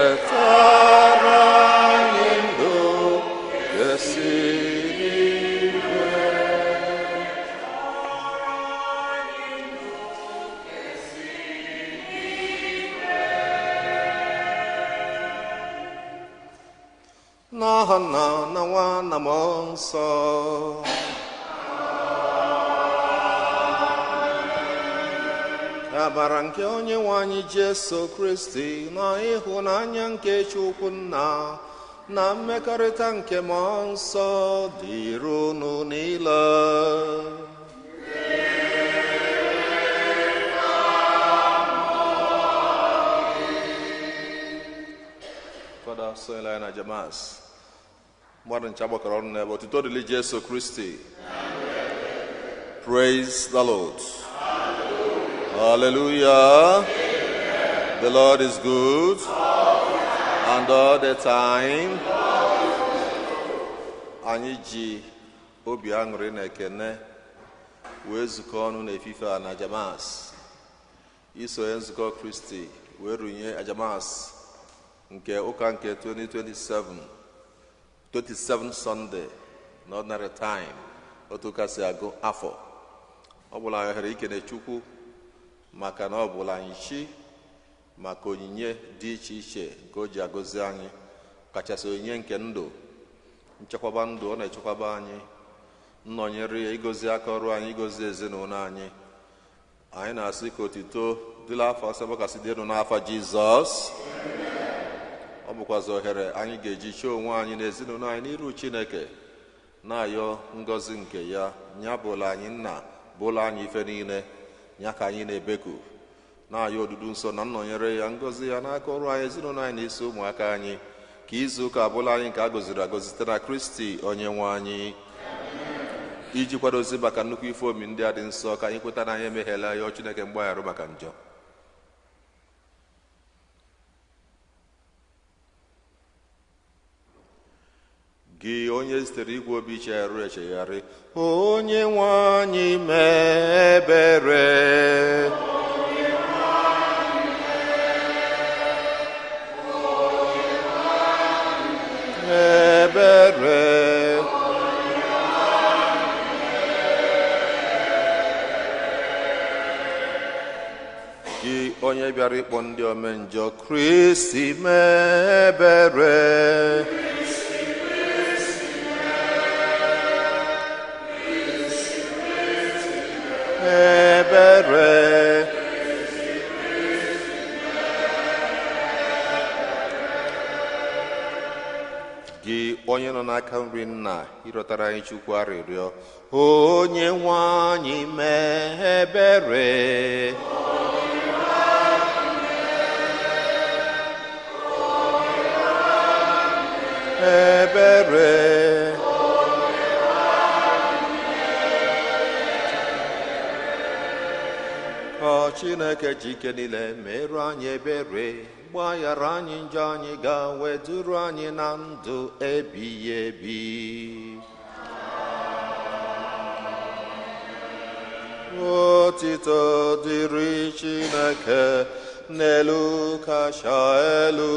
Wetara anyị ndụ nke si n'igwe. N'aha Nna na Nwa na Mmụọ Nsọ. Amara nke onye nwe anyị Jesu Kristi na ịhụnanya nke Chukwu Nna na mmekọrịta nke Mmụọ Nsọ dịrị unu niile. Fada sonyela anyị na Jamas. Mmadụ ncha gbakọrọ ọnụ n'ebe otuto dịrị Jesu Kristi. Praise the Lord. Hallelujah. The Lord is good and all the time. Anyị ji obi aṅụrị na ekene wee zukọ ọnụ n'efife a na Jamas. Isonye nzukọ Kristi wee runye Ajamas nke ụka nke 2027 27 Sunday na ordinary time otu ụka si agụ afọ. Ọ bụla anyị ohere ikene Chukwu maka na ọ bụla anyị chi maka onyinye dị iche iche nke o ji agọzi anyị, kachasị onyinye nke ndụ, nchekwaba ndụ ọ na-echekwaba anyị, nnọnyere ya, ịgọzi aka ọrụ anyị, ịgọzi ezinụlọ anyị. Anyị na-asị ka otito dịla afọ asabọ kasị dị elu n'afa Jizọs. Ọ bụkwazị ohere anyị ga-eji chọọ onwe anyị na ezinụlọ anyị n'iru Chineke, na-ayọ ngọzi nke ya. Ya bụla anyị nna, bụla anyị ife niile, ya ka anyị na-ebeku, na-ayọ odudu nsọ na nnọnyere ya, ngọzi ya n'aka ọrụ anyị, ezinụlọ anyị na isi ụmụaka anyị, ka izu ụka abụla anyị nke a gọziri agọzi site na Kristi onye nwe anyị. Iji kwadozi maka nnukwu ife omi ndị a dị nsọ, ka anyị kweta na anyị emehiela ya Chineke mgbaghara maka njọ. Gị onye zitere igwe obi chegharị echegharị, onye nwe anyị mee ebere. Ebere. Gị onye bịara ịkpọ ndị omenjọ, Kristi mee ebere. Ebere. Gị onye nọ n'aka nri nna, ịrịọtara anyị Chukwu arịrịọ, onye nwe anyị mee ebere. Ebere. Ka Chineke ji ike niile merụ anyị ebere, gbaghara anyị njọ anyị, ga weduru anyị na ndụ ebighị ebi. Otito dịrị Chineke n'elu kacha elu.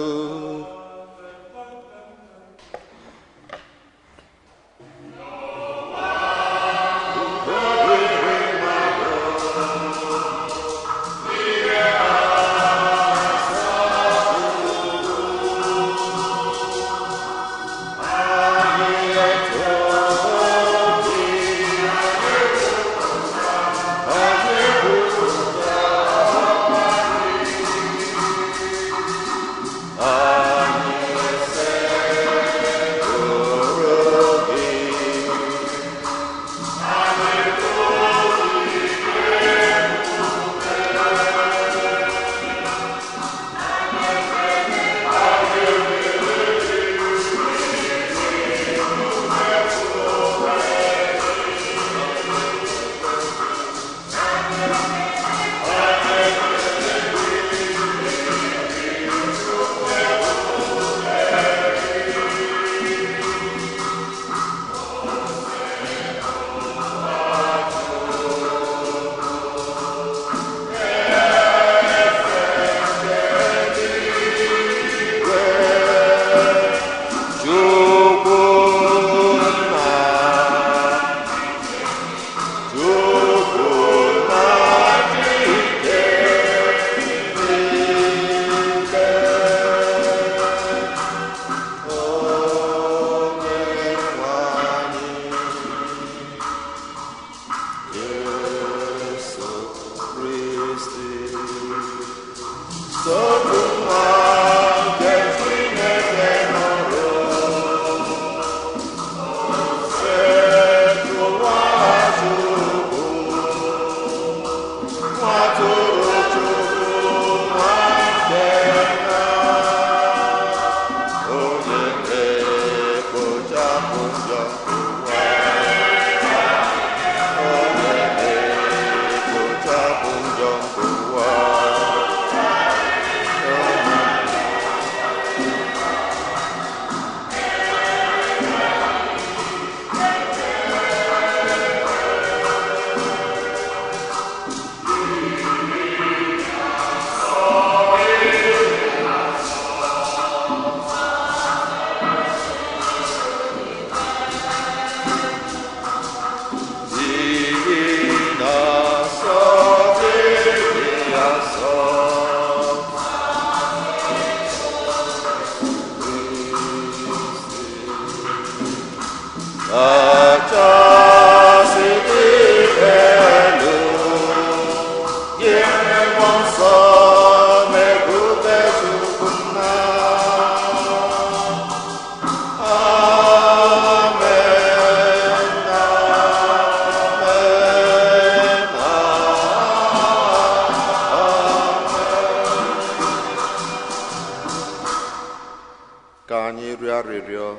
Arịrịọ,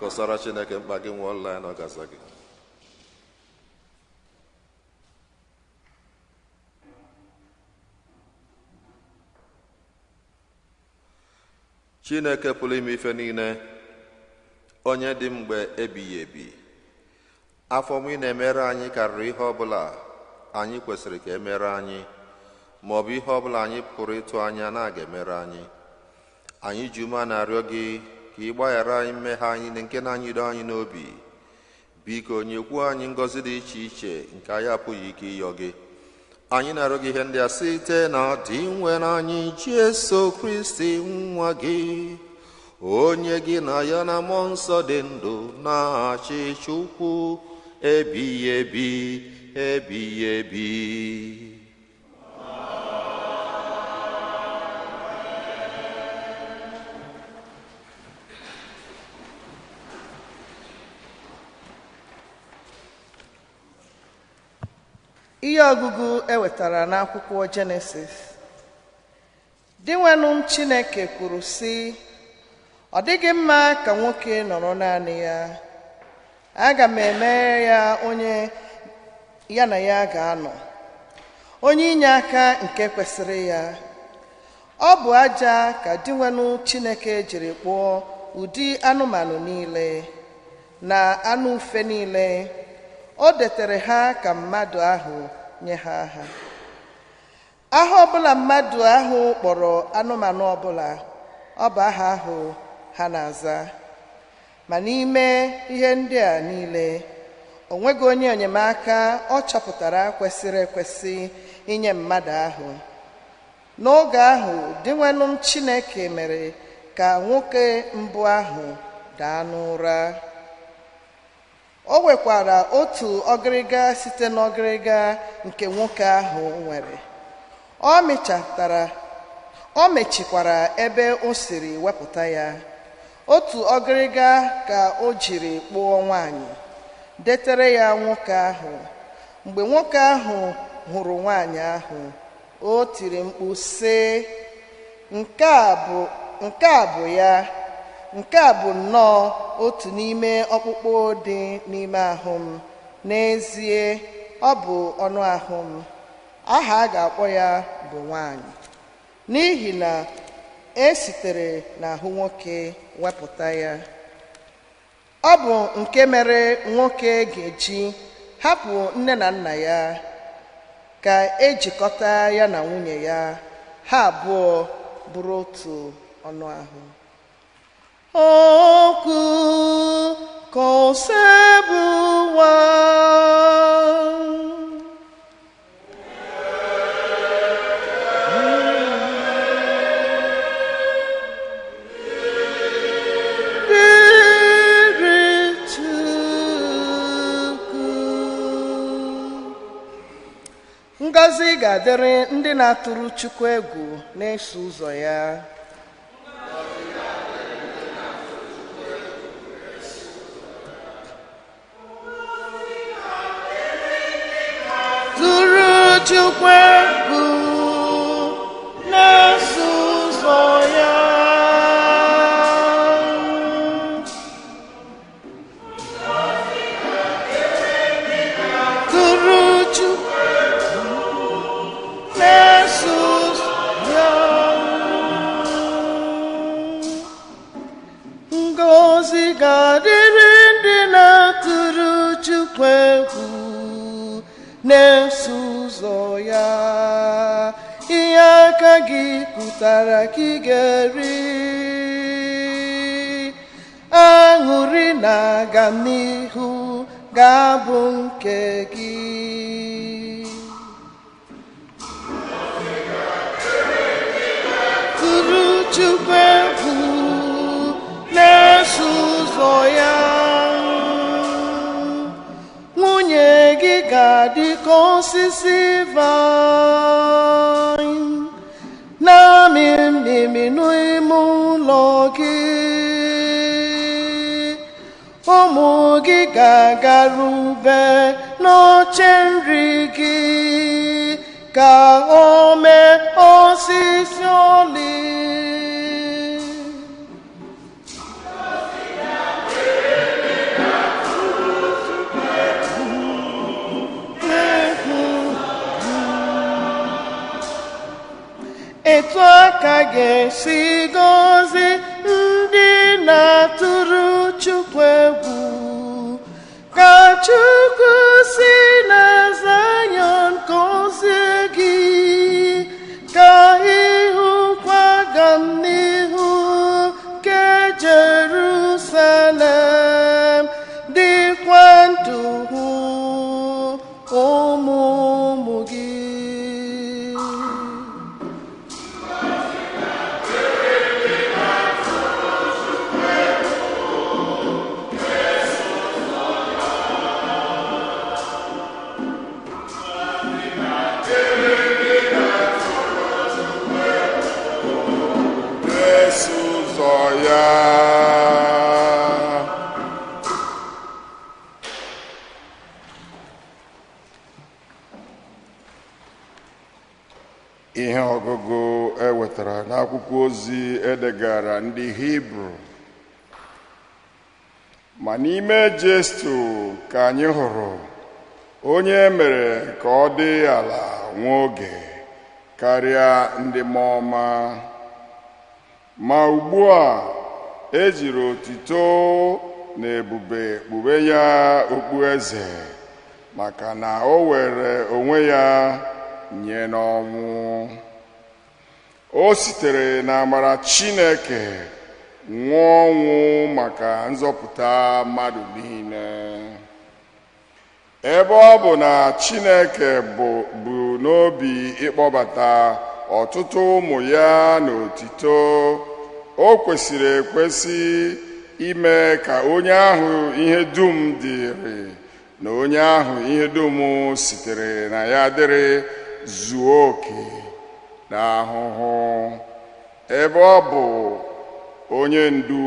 kọsara Chineke mkpa gị, nwụọ ọla ya na ọ ga-aza gị. Chineke pụrụ ime ife niile, onye dị mgbe ebighị ebi, afọ ọma ị na-emere anyị karịrị ihe ọbụla anyị kwesịrị ka emere anyị, ma ọ bụ ihe ọbụla anyị pụrụ ịtụ anya na a ga-emere anyị. Anyị ji ume na-arịọ gị ka ị gbaghara anyị mmehie anyị na nke na-anyịdo anyị n'obi. Biko nyekwuo anyị ngọzi dị iche iche nke anyị apụghị ike ịyọ gị. Anyị na-arịọ gị ihe ndị a site na dị nwere anyị Jesu Kristi nwa gị, onye gị na ya na mmụọ nsọ dị ndụ na-achị Chukwu ebighị ebi ebighị ebi. Ihe ọgụgụ e wetara n'akwụkwọ Jenesis. Dịnwenụ m Chineke kwuru sị, ọ dịghị mma ka nwoke nọrọ naanị ya. Aga m eme ya onye ya na ya ga-anọ, onye inye aka nke kwesịrị ya. Ọ bụ aja ka Dịnwenụ Chineke jiri kpụọ ụdị anụmanụ niile na anụ ufe niile. O detere ha ka mmadụ ahụ nye ha aha. Aha ọbụla mmadụ ahụ kpọrọ anụmanụ ọbụla, ọ bụ aha ahụ ha na-aza. Ma n'ime ihe ndị a niile, o nweghị onye enyemaka ọ chọpụtara kwesịrị ekwesị inye mmadụ ahụ. N'oge ahụ, Dịnwenụ m Chineke mere ka nwoke mbụ ahụ daa n'ụra. O nwekwara otu ọgịrịga site n'ọgịrịga nke nwoke ahụ nwere. O mechikwara ebe o siri wepụta ya. Otu ọgịrịga ka o jiri kpụọ nwaanyị, detere ya nwoke ahụ. Mgbe nwoke ahụ hụrụ nwaanyị ahụ, o tiri mkpu sị, nke a bụ ya. Nke a bụ nnọọ otu n'ime ọkpụkpụ dị n'ime ahụ m. N'ezie, ọ bụ ọnụ ahụ m. Aha a ga-akpọ ya bụ nwaanyị, n'ihi na e sitere n'ahụ nwoke wepụta ya. Ọ bụ nke mere nwoke ga-eji hapụ nne na nna ya ka ejikọta ya na nwunye ya, ha abụọ bụrụ otu ọnụ ahụ. Okwu ka Osebụwa. Dịrị Chukwu. Ngọzi ga-adịrị ndị na-atụrụ Chukwu egwu na-eso ụzọ ya. Tụrụ Chukwu egwu na-eso ụzọ ya. Tụrụ Chukwu na-eso ụzọ ya. Ngọzi ga-adịrị ndị na-atụrụ Chukwu egwu na-eso ụzọ ya. Ihe aka gị pụtara ka ị ga-eri. Aṅụrị na agamnihu ga-abụ nke gị. Tụrụ Chukwu egwu na-eso ụzọ ya. Nwunye gị ga-adị ka osisi vaịn na-amị mmiri n'ime ụlọ gị. Ụmụ gị ga-agarube n'oche nri gị ka o mee osisi oliv. ka ga-esi gọzi ndị na-atụrụ Chukwu egwu. Ka Chukwu si na Zayọn gọzie gị, ka ịhụkwa ga m n'ihu nke Jerusalem, dịkwa ndụ hụ ụmụ ụmụ gị. Eso ụzọ ya. Ihe ọgụgụ e wetara n'akwụkwọ ozi edegara ndị Hibru. Ma n'ime Jesu ka anyị hụrụ onye e mere ka ọ dị ala nwa oge karịa ndị mmụọ ọma. Ma ugbu a e jiri otito na ebube kpube ya okpueze maka na o were onwe ya nye n'ọnwụ. O sitere n'amara Chineke nwụọ ọnwụ maka nzọpụta mmadụ niile. Ebe ọ bụ na Chineke bụ n'obi ịkpọbata ọtụtụ ụmụ ya n'otito, o kwesịrị ekwesị ime ka onye ahụ ihe dum dịrị na onye ahụ ihe dum sitere na ya dịrị zuo oke n'ahụhụ, ebe ọ bụ onye ndu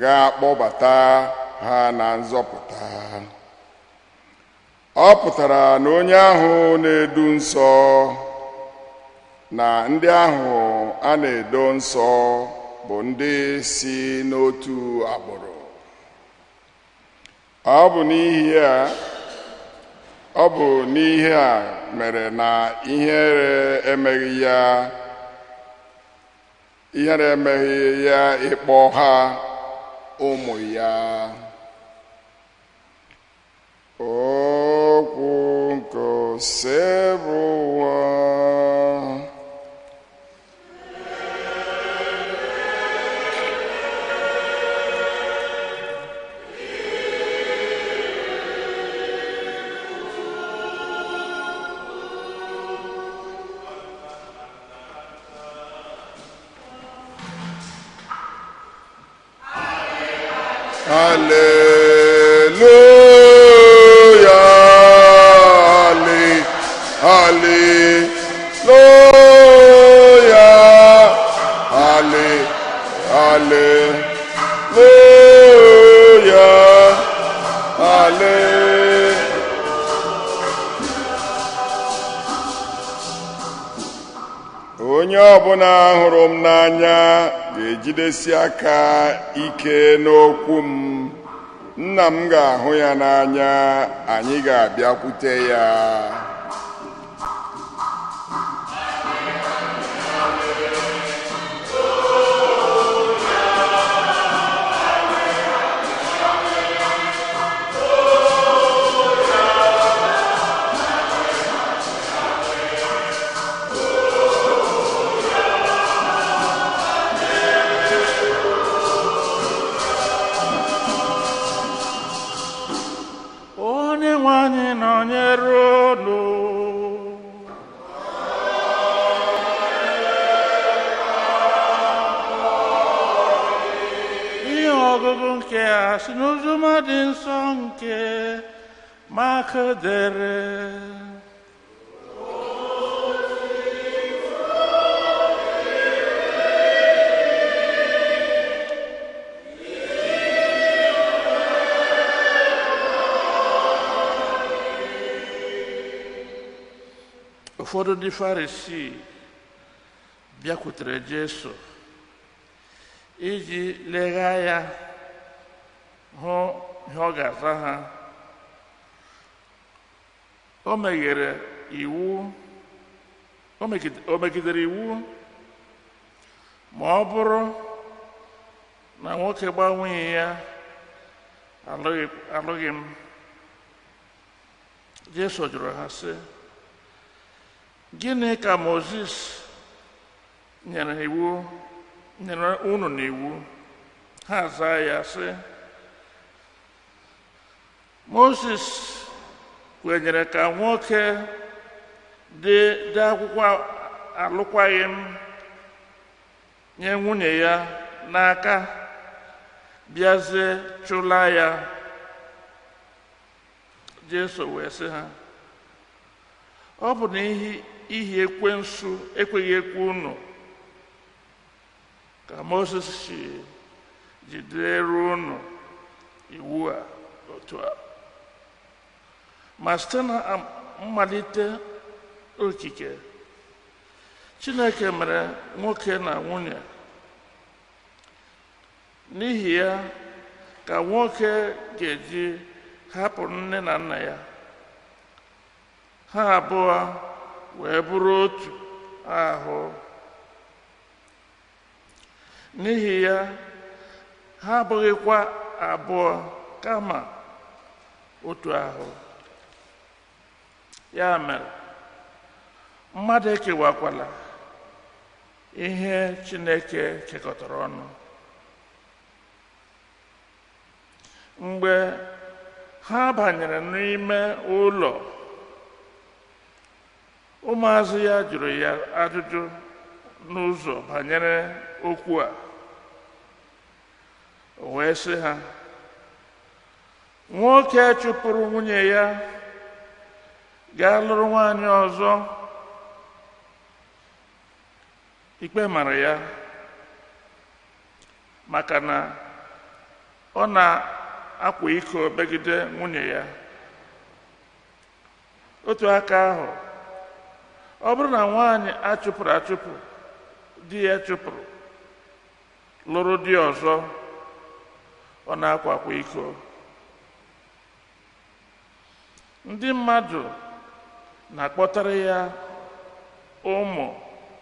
ga-akpọbata ha na nzọpụta. Ọ pụtara na onye ahụ na-edu nsọ na ndị ahụ a na-edo nsọ bụ ndị si n'otu agbụrụ. Ọ bụ n'ihi a mere na ihere emeghị ya ịkpọ ha ụmụ ya. Okwu nke Osebụwa. Hallelujah, hallelujah, hallelujah, hallelujah. Onye ọbụla hụrụ m n'anya ga-ejidesi aka ike n'okwu m. Nna m ga-ahụ ya n'anya, anyị ga-abịakwute ya. Onye nwe anyị nọnyere unu. Ihe ọgụgụ nke a si n'Oziọma dị nsọ nke Mak dere. Ụfọdụ ndị Farisii bịakwutere Jesu iji legha ya hụ ihe ọ ga-aza ha. O megidere iwu Ma ọ bụrụ na nwoke gbaa nwunye ya alụghị m. Jesu jụrụ ha sị, gịnị ka Mozis nyere unu n'iwu? Ha zaa ya sị, Mozis kwenyere ka nwoke dee akwụkwọ alụkwaghị m nye nwunye ya n'aka, bịazie chụla ya. Jesu wee sị ha, ọ bụ na ihi ekwensu ekweghị ekwe unu ka Mozis si jidere unu iwu a otu a. Ma site na mmalite okike, Chineke mere nwoke na nwunye. N'ihi ya ka nwoke ga-eji hapụ nne na nna ya, ha abụọ wee bụrụ otu ahụ. N'ihi ya ha abụghịkwa abụọ kama otu ahụ. Ya mere mmadụ ekewakwala ihe Chineke kekọtara ọnụ. Mgbe ha banyere n'ime ụlọ, ụmụazụ ya jụrụ ya ajụjụ n'ụzọ banyere okwu a. O wee sị ha, nwoke chụpụrụ nwunye ya gaa lụrụ nwaanyị ọzọ, ikpe mara ya maka na ọ na-akwa iko megide nwunye ya. Otu aka ahụ, ọ bụrụ na nwaanyị achụpụrụ achụpụ di ya chụpụrụ lụrụ di ọzọ, ọ na-akwakwa iko. Ndị mmadụ na-akpọtara ya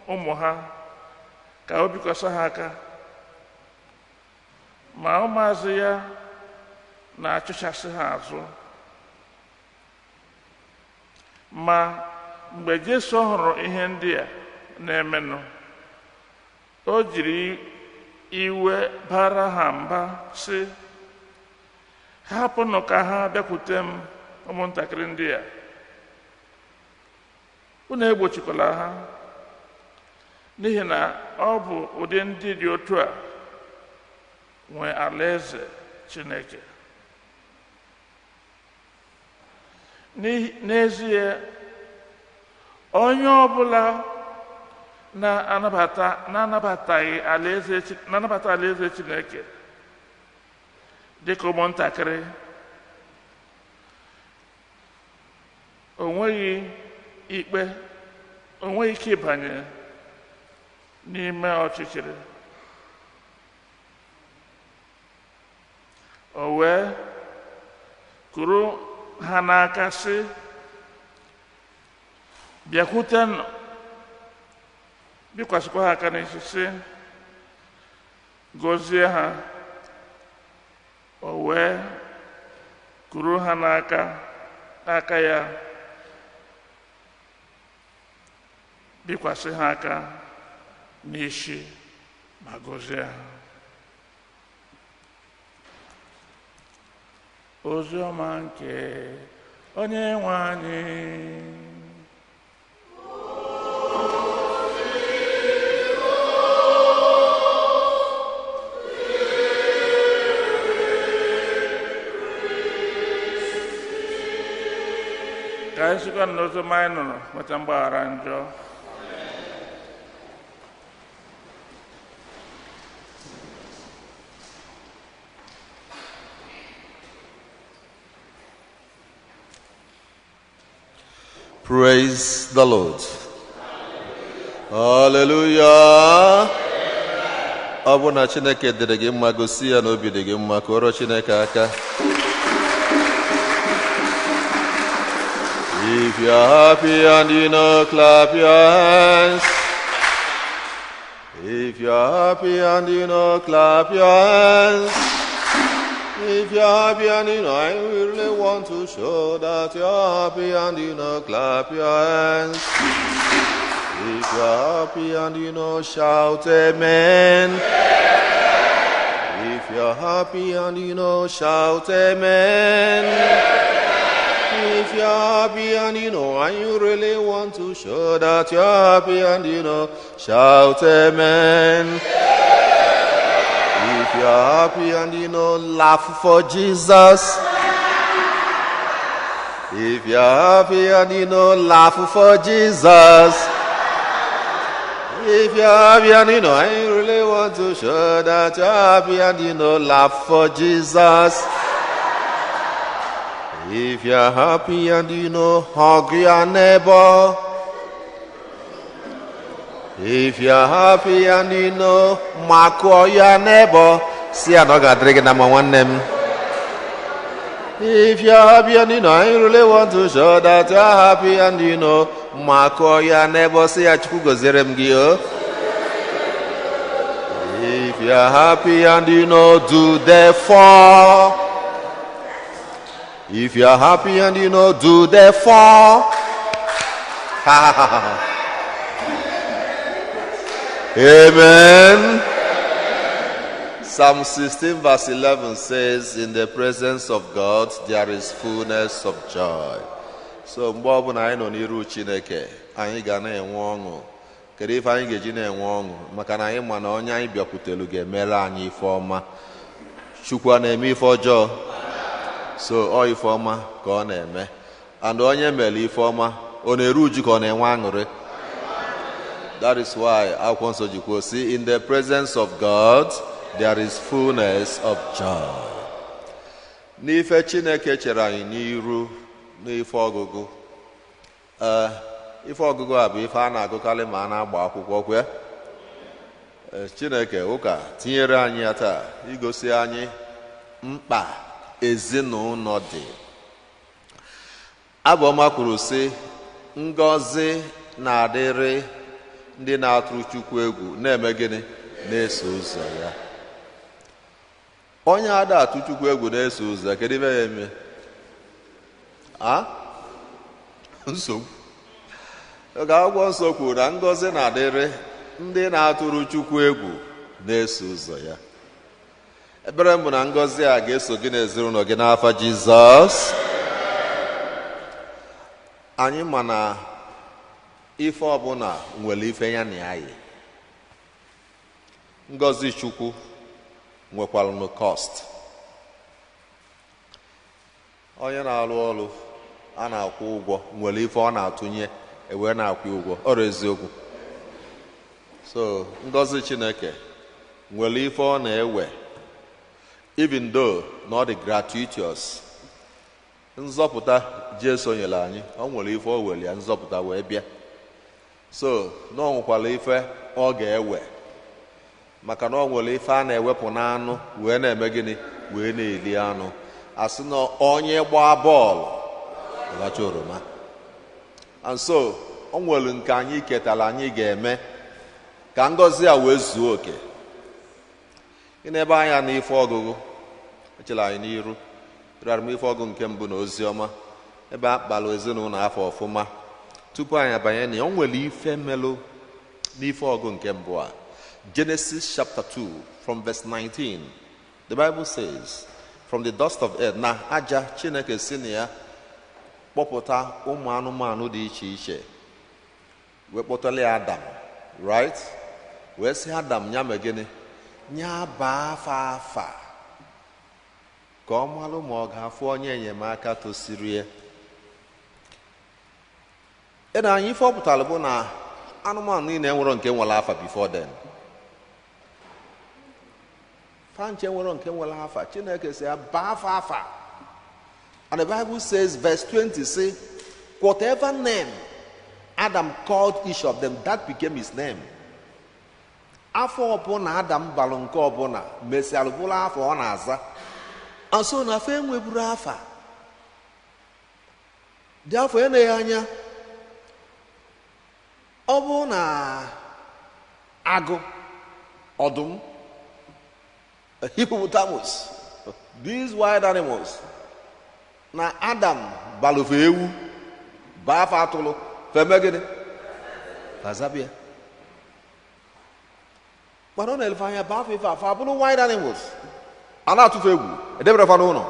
ụmụ ha ka o bikwasị ha aka, ma ụmụazụ ya na-achụchasị ha azụ. Ma mgbe Jesu hụrụ ihe ndị a na-emenụ, o jiri iwe bara ha mba sị, hapụnụ ka ha bịakwute m, ụmụntakịrị ndị a, unu egbochikwala ha, n'ihi na ọ bụ ụdị ndị dị otu a nwe alaeze Chineke. N'ezie, onye ọbụla na-anabataghị alaeze Chineke dịka ụmụntakịrị, o nweghị ike ịbanye n'ime ọchịchịrị. O wee kuru ha n'aka sị, bịakwutenụ, bikwasịkwa ha aka n'isi sị, gọzie ha. O wee kuru ha n'aka aka ya, bikwasị ha aka n'isi ma gọzie ha. Ozi ọma nke Onye nwe anyị. Ka anyị sikwa n'ozi ọma anyị nụrụ nweta mgbaghara njọ. Praise the Lord. Hallelujah. Ọ bụ na Chineke dịrị gị mma, gosi ya na obi dị gị mma, kụọrọ Chineke aka. If you are happy and you know, clap your hands. If you're happy and you know, clap your hands. If you're happy and you know, I really want to show that you're happy and you know, clap your hands. If you're happy and you know, shout amen. If you're happy and you know, shout amen. If you're happy and you know, and you really want to show that you're happy and you know, shout amen. If you're happy and you know, laugh for Jesus. If you're happy and you know, laugh for Jesus. If you're happy and you know, and you really want to show that you're happy and you know, laugh for Jesus. If you're happy and you know, hug your neighbor. If you're happy and you know, makụọ your neighbor. Si ya na ọ ga-adịrị gị na mma, nwanne m. If you're happy and you know, I really want to show that you're happy and you know, makụọ your neighbor. Si ya, "Chukwu goziere m gị o." If you're happy and you know, do the four. If you're happy and you know, do the four. Ha ha ha ha. Amen. Psalm 16, verse 11 says, "In the presence of God, there is fullness of joy." So, mgbe ọbụla anyị nọ n'iru Chineke, anyị ga na-enwe ọṅụ. Kedu ife anyị ga-eji na-enwe ọṅụ? Maka na anyị ma na onye anyị bịakwutelu ga-emere anyị ife ọma. Chukwu a na-eme ife ọjọọ? So, ọ ife ọma ka ọ na-eme. And onye mere ife ọma, ọ na-eru uju ka ọ na-enwe aṅụrị? That is why akwụkwọ nsọ ji kwuo sị, "In the presence of God, there is fullness of joy." N'ife Chineke chere anyị n'iru n'ife ọgụgụ. Ee, ife ọgụgụ a bụ ife a na-agụkarị ma a na-agba akwụkwọ kwe. Ee, Chineke ụka tinyere anyị ya taa igosi anyị mkpa ezinụlọ dị. Abụọma kwuru sị, ngọzi na-adịrị ndị na-atụrụ Chukwu egwu, na-eme gịnị? Na-eso ụzọ ya. Onye ada atụ Chukwu egwu na-eso ụzọ ya, kedu ife ya eme? A nsogbu. Oge akwụkwọ nsọ kwuru na ngọzi na-adịrị ndị na-atụrụ Chukwu egwu, na-eso ụzọ ya. Ebere m bụ na ngọzi a ga-eso gị na ezinụlọ gị n'afa Jizọs. Anyị ma na ife ọbụla nwere ife ya na ya yi. Ngọzi Chukwu nwekwara no cost. Onye na-arụ ọrụ a na-akwụ ụgwọ nwere ife ọ na-atụnye ewee na-akwụ ụgwọ ọrụ, eziokwu. So ngọzi Chineke nwere ife ọ na-ewe, even though na ọ dị gratuitous. Nzọpụta Jesu nyere anyị, ọ nwere ife o were ya nzọpụta wee bịa. So na ọ nwekwara ife ọ ga-ewe, maka na ọ nwere ife a na-ewepụ n'anụ wee na-eme gịnị? Wee na-eli anụ. Asị na onye gbaa bọọlụ ọlacha oroma. And so o nwere nke anyị ketara anyị ga-eme ka ngọzi a wee zuo oke. Ị na-ebe anya n'ife ọgụgụ echere anyị n'iru rara m, ife ọgụ nke mbụ na ozi ọma, ebe a kpalụ ezinụlọ afọ ọfụma. Tupu anyị abanye na ya, o nwere ife melụ n'ife ọgụ nke mbụ a. Genesis chapter 2 from verse 19, the Bible says, from the dust of earth, na aja, Chineke si na ya kpọpụta ụmụ anụmanụ dị iche iche, wee kpọtara ya Adam, right? Wee sị Adam ya mee gịnị? Nya baa afa afa ka ọ malụ ma ọ ga-afụ onye enyemaka tosiri ya. Ena anyị ife ọ pụtara bụ na anụmanụ niile enwero nke nwere afa before then. Fanche nwere nke nwere afa. Chineke si ya baa afa afa. And the Bible says, verse 20 say, whatever name Adam called each of them, that became his name. Afọ ọbụla Adam balụ, nke ọbụla mesịalụ bụrụ afọ ọ na-aza. And so na afọ enweburu afa dị afọ eneghị anya. Ọ bụrụ na agụ Ọdụm, hippopotamus, these wild animals, na Adam balụfe ewu baa afa atụlụ feme gịnị bazabia. Mana ọ na-elefe anya baa afa ife afa abụrụ wild animals a na-atụfu egwu edebere fa n'ụlọ.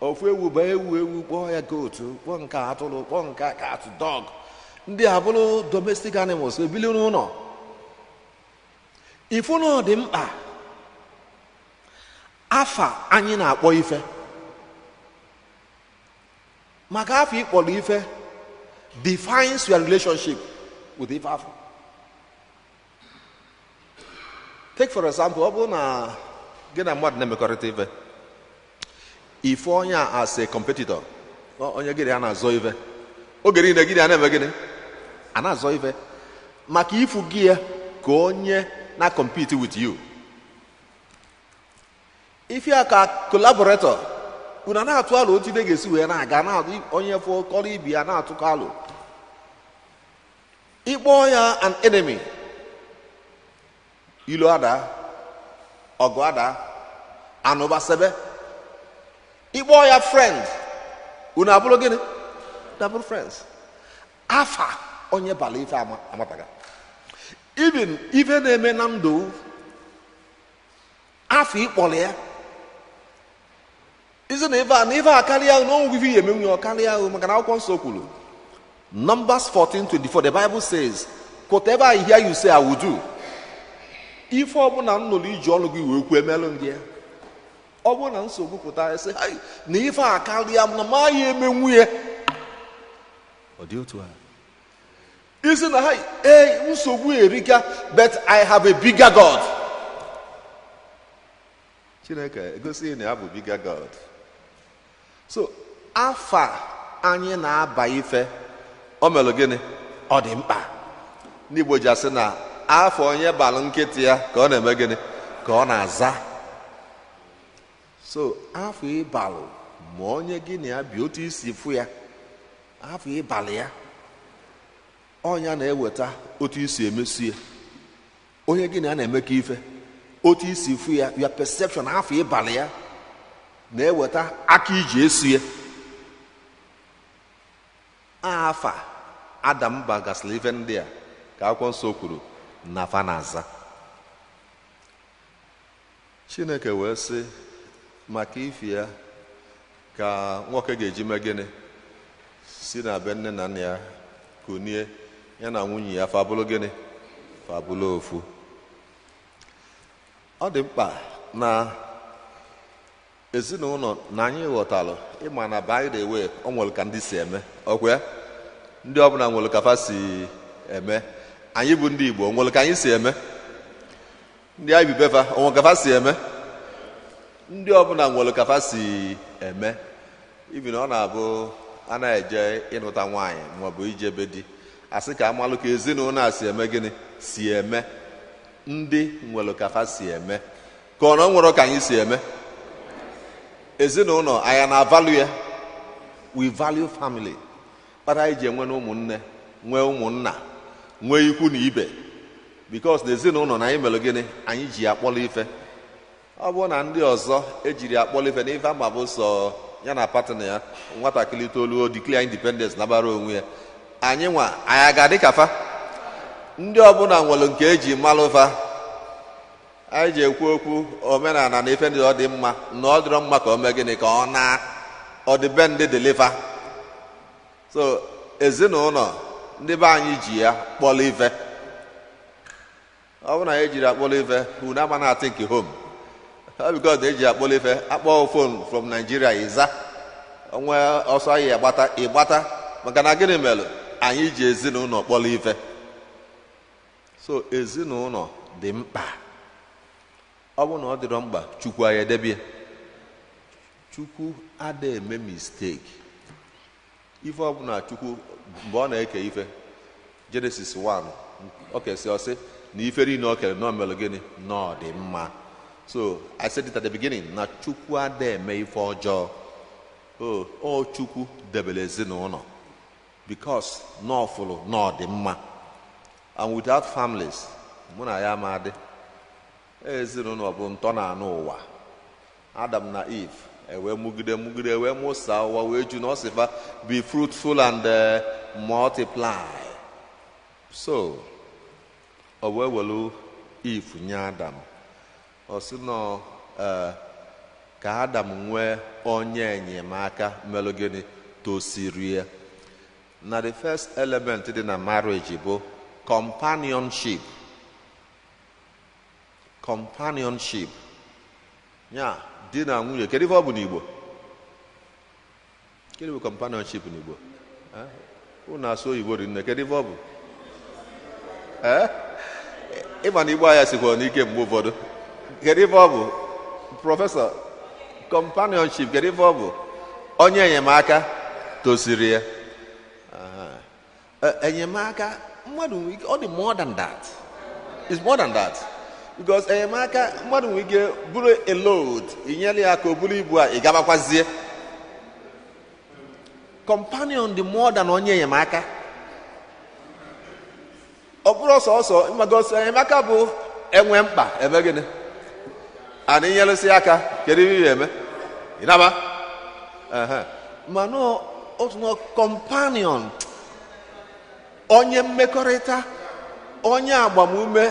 Ofu ewu bụ ewu ewu kpọọ ya goat, kpọọ nke atụrụ, kpọọ nke cat, dog. Ndị a bụrụ domestic animals ebili n'ụlọ. Ifu na ọ dị mkpa afa anyị na-akpọ ife, maka afa ịkpọrọ ife defines your relationship with ife afọ. Take for example, ọ bụrụ na gị na mmadụ na-emekọrịta ife, ife onye a as a competitor, onye gịnị a na-azọ ife oge niile, gịnị a na-eme, gịnị a na-azọ ife, maka ifu gị ya ka onye na compete with you. Ife ya ka collaborator, unu na-atụ alo otu ibe ga-esi wee na-aga, na onye fụ kọrọ ibi ya na-atụkọ alo. Ịkpọ ya an enemy, ilu ada, ọgụ ada, anụbasebe. Ịkpọ ya friend, unu abụrụ gịnị? Unu abụrụ friends. Afa onye bala ife amataga. Even ife na-eme na ndụ, afọ ịkpọrọ ya izi na ife a na ife a karịa ahụ na onwegwu ife ihe emenwu ya ọ karịa ahụ, maka na akwụkwọ nsọ kwuru Numbers 14:24, the Bible says, whatever I hear you say I will do. Ife ọbụla m nụrụ iji ọnụ gị wee kwuo emelụ m gị ya. Ọ bụrụ na nsogbu pụta, sị na ife a karịa m na ma ya emenwu ya, ọ dị otu a. Isi na ha ee nsogbu erika, but I have a bigger God. Chineke egosi na ya bụ bigger God. So afa anyị na-aba ife o melụ gịnị? Ọ dị mkpa. Ndị Igbo ji asị na afọ onye balụ nkịtị ya ka ọ na-eme gịnị? Ka ọ na-aza. So afọ ịbalụ ma onye gị na ya bi otu isi fụ ya, afọ ịbalụ ya ọnya na-eweta otu isi emesi ya. Onye gị na ya na-emekọ ife otu isi fụ ya, your perception, afọ ịbalụ ya na-eweta aka iji esi ya. Afa Adam bagasịrị ife ndị a ka akwụkwọ nsọ kwuru na fa na-aza. Chineke wee sị maka ife ya ka nwoke ga-eji mee gịnị? Si na be nne na nna ya kunie, ya na nwunye ya fabụlụ gịnị? Fabụlụ ofu. Ọ dị mkpa na ezinụlọ na anyị ghọtalụ ịma na by the way o nwere ka ndị si eme, ọkwa ya? Ndị ọbụla nwere ka fa si eme. Anyị bụ ndị Igbo, nwere ka anyị si eme. Ndị anyị bibefa, o nwere ka fa si eme. Ndị ọbụla nwere ka fa si eme. Ibi na ọ na-abụ a na-eje ịnụta nwaanyị maọbụ ije be di, asị ka amalụ ka ezinụlọ a si eme gịnị? Si eme. Ndị nwere ka fa si eme, ka ọ na nwere ka anyị si eme. Ezinụlọ anyị na-avalụ ya, we value family. Kpata anyị ji enwe na ụmụnne, nwee ụmụnna, nwee ikwu na ibe, because na ezinụlọ na anyị mere gịnị? Anyị ji akpọrọ ife. Ọ bụrụ na ndị ọzọ ejiri akpọrọ ife na ife ama bụ sọ ya na partner ya, nwatakịrị toluo declare independence nabara onwe ya, anyị nwa anyị ga-adị ka fa. Ndị ọbụla nwere nke eji malụ fa. Anyị ji ekwu okwu omenala na ife ndị ọ dị mma na ọ dịrọ mma ka o mee gịnị? Ka ọ na ọdịbendị deliva. So ezinụlọ ndị be anyị ji ya kpọrọ ife. Ọ bụrụ na anyị jiri akpọrọ ife, unu ama na-atị nke home. Ọ because na eji akpọrọ ife, akpọ phone from Nigeria ịza onwe ọsọ anyị agbata ịgbata, maka na gịnị mere anyị ji ezinụlọ kpọrọ ife? So ezinụlọ dị mkpa. Ọ bụrụ na ọ dịrọ mkpa, Chukwu anyị edebie. Chukwu ada eme mistake. Ife ọbụla Chukwu mgbe ọ na-eke ife, Genesis 1, ọ kesi ọ sị na ife niile ọ kere na ọ mere gịnị? Na ọ dị mma. So I said it at the beginning na Chukwu ada eme ife ọjọọ. O Chukwu debere ezinụlọ because na ọ fụrụ na ọ dị mma. And without families, Mụ na ya ama dị. Ezinụlọ bụ ntọ na anụ ụwa. Adam na Eve ewee mugide mugide wee mụsa ụwa wee ju na ọ sị fa be fruitful and multiply. So ọ wee welu Eve nye Adam. Ọ sị nọ ka Adam nwee onye enyemaka melụ gịnị tosirie. Na the first element dị na marriage bụ companionship. Companionship. Ya di na nwunye, kedu ife ọ bụ n'Igbo? Kedu bụ companionship n'Igbo? Unu asụ oyibo rinne, kedu ife ọ bụ? Ịma na Igbo anya sikwa n'ike mgbe ụfọdụ. Kedu ife ọ bụ? Prọfesọ, companionship, kedu ife ọ bụ? Onye enyemaka tosiri ya. Enyemaka mmadụ nwere ike, ọ dị more than that. It's more than that. Because enyemaka mmadụ nwere ike bụrụ a load, inyere ya aka o buru ibu a, ị gabakwazie. Companion dị more than onye enyemaka. Ọ bụrụ sọsọ maka enyemaka bụ enwe mkpa eme gịnị? Ana inyelụsị aka, kedu ihe ị ga-eme? Ị naba? Mana otu na companion, onye mmekọrịta, onye agbamume,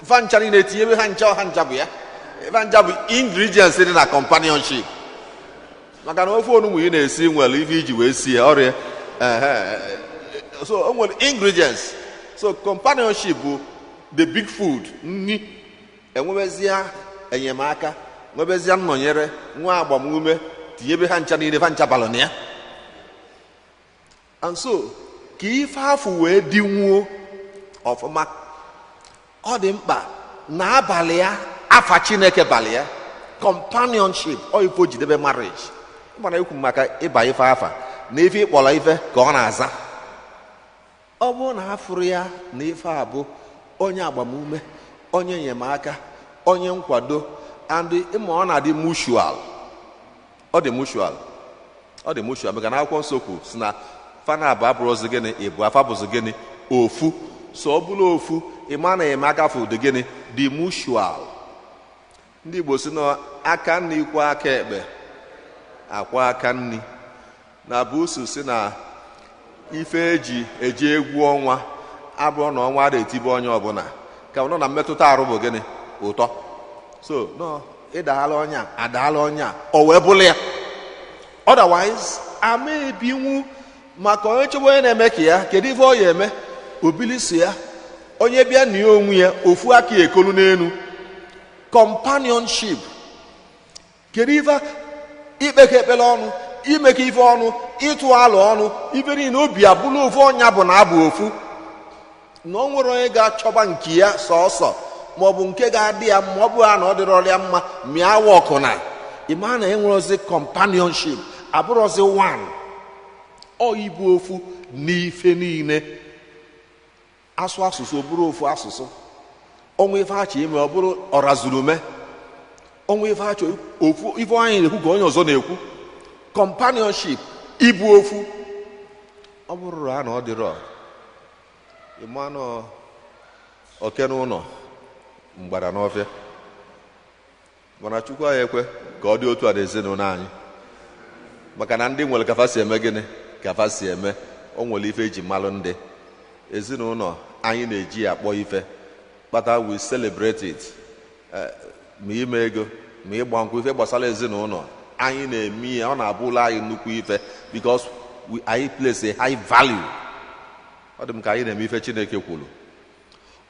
vancha niile etinye ebe ha ncha, ha ncha bụ ya. Vancha bụ ingredients dị na companionship. Maka na ofe onugbu ị na-esi nwere ife iji wee sie ọrịa. So o nwere ingredients. So companionship bụ the big food, nni. Enwebezie enyemaka, nwebezie nnọnyere, nwa agbamume, tinyebe ha ncha niile, ha ncha balụ na ya. And so ka ife afụ wee dịnwuo ọfụma, ọ dị mkpa na abalị ya afa Chineke balị ya companionship. Ọ ife o jidebe marriage. Mana ekwu maka ịba ife afa na ife ịkpọrọ ife ka ọ na-aza. Ọ bụrụ na afụrụ ya na ife a bụ onye agbamume, onye enyemaka, onye nkwado, and ịma ọ na-adị mutual. Ọ dị mutual. Ọ dị mutual maka na akwụkwọ nsọ kwuru si na fana abụ abụrụzi gịnị ịbụ afa bụzi gịnị ofu. So ọ bụrụ ofu, ịma na enyemaka fụ dị gịnị dị mutual. Ndị Igbo si na aka nri kwa aka ekpe akwa aka nri. Na busu si na ife eji eji egwu ọnwa abụrụ na ọnwa na-etibe onye ọbụla ka ọ nọ na mmetụta arụ bụ gịnị ụtọ. So no ịdaala ọnya adaala ọnya o wee bụrụ ya. Otherwise ama ebinwu maka onye chọba onye na-eme ka ya, kedu ife ọ ya eme? Obilisi ya onye bịa nie onwe ya ofu aka ekolu n'elu. Companionship. Kedu ife ikpekọ ekpere ọnụ, imekọ ife ọnụ, ịtụ alụ ọnụ, ife niile obi abụla ofu ọnya bụ na abụ ofu. Na o nwere onye ga-achọba nke ya sọọsọ maọbụ nke ga-adị ya mma, ọ bụ ha na ọ dịrọrọ ya mma mịa awa ọkụ na ịma na enwerozi companionship, abụrọzi one. Ọ ibu ofu n'ife niile. Asụ asụsụ ọ bụrụ ofu asụsụ. Ọnwa ife achọ ime ọ bụrụ ọrazurume. Ọnwa ife achọ ofu ife anyị na-ekwu ka onye ọzọ na-ekwu. Companionship, ibu ofu. Ọ bụrụ na ọ dịrọ ịmanụ oke n'ụlọ mgbada n'ọfịa. Mana Chukwu anyị ekwe ka ọ dị otu a n'ezinụlọ anyị. Maka na ndị nwere kafa si eme gịnị kafa si eme, o nwere ife eji malụ ndị ezinụlọ anyị na-eji ya akpọ ife kpata we celebrate it. Ma ime ego ma ịgba nkwụ ife gbasara ezinụlọ anyị na-eme ya, ọ na-abụ ụlọ anyị nnukwu ife because we anyị place a high value. Ọ dị m ka anyị na-eme ife Chineke kwuru.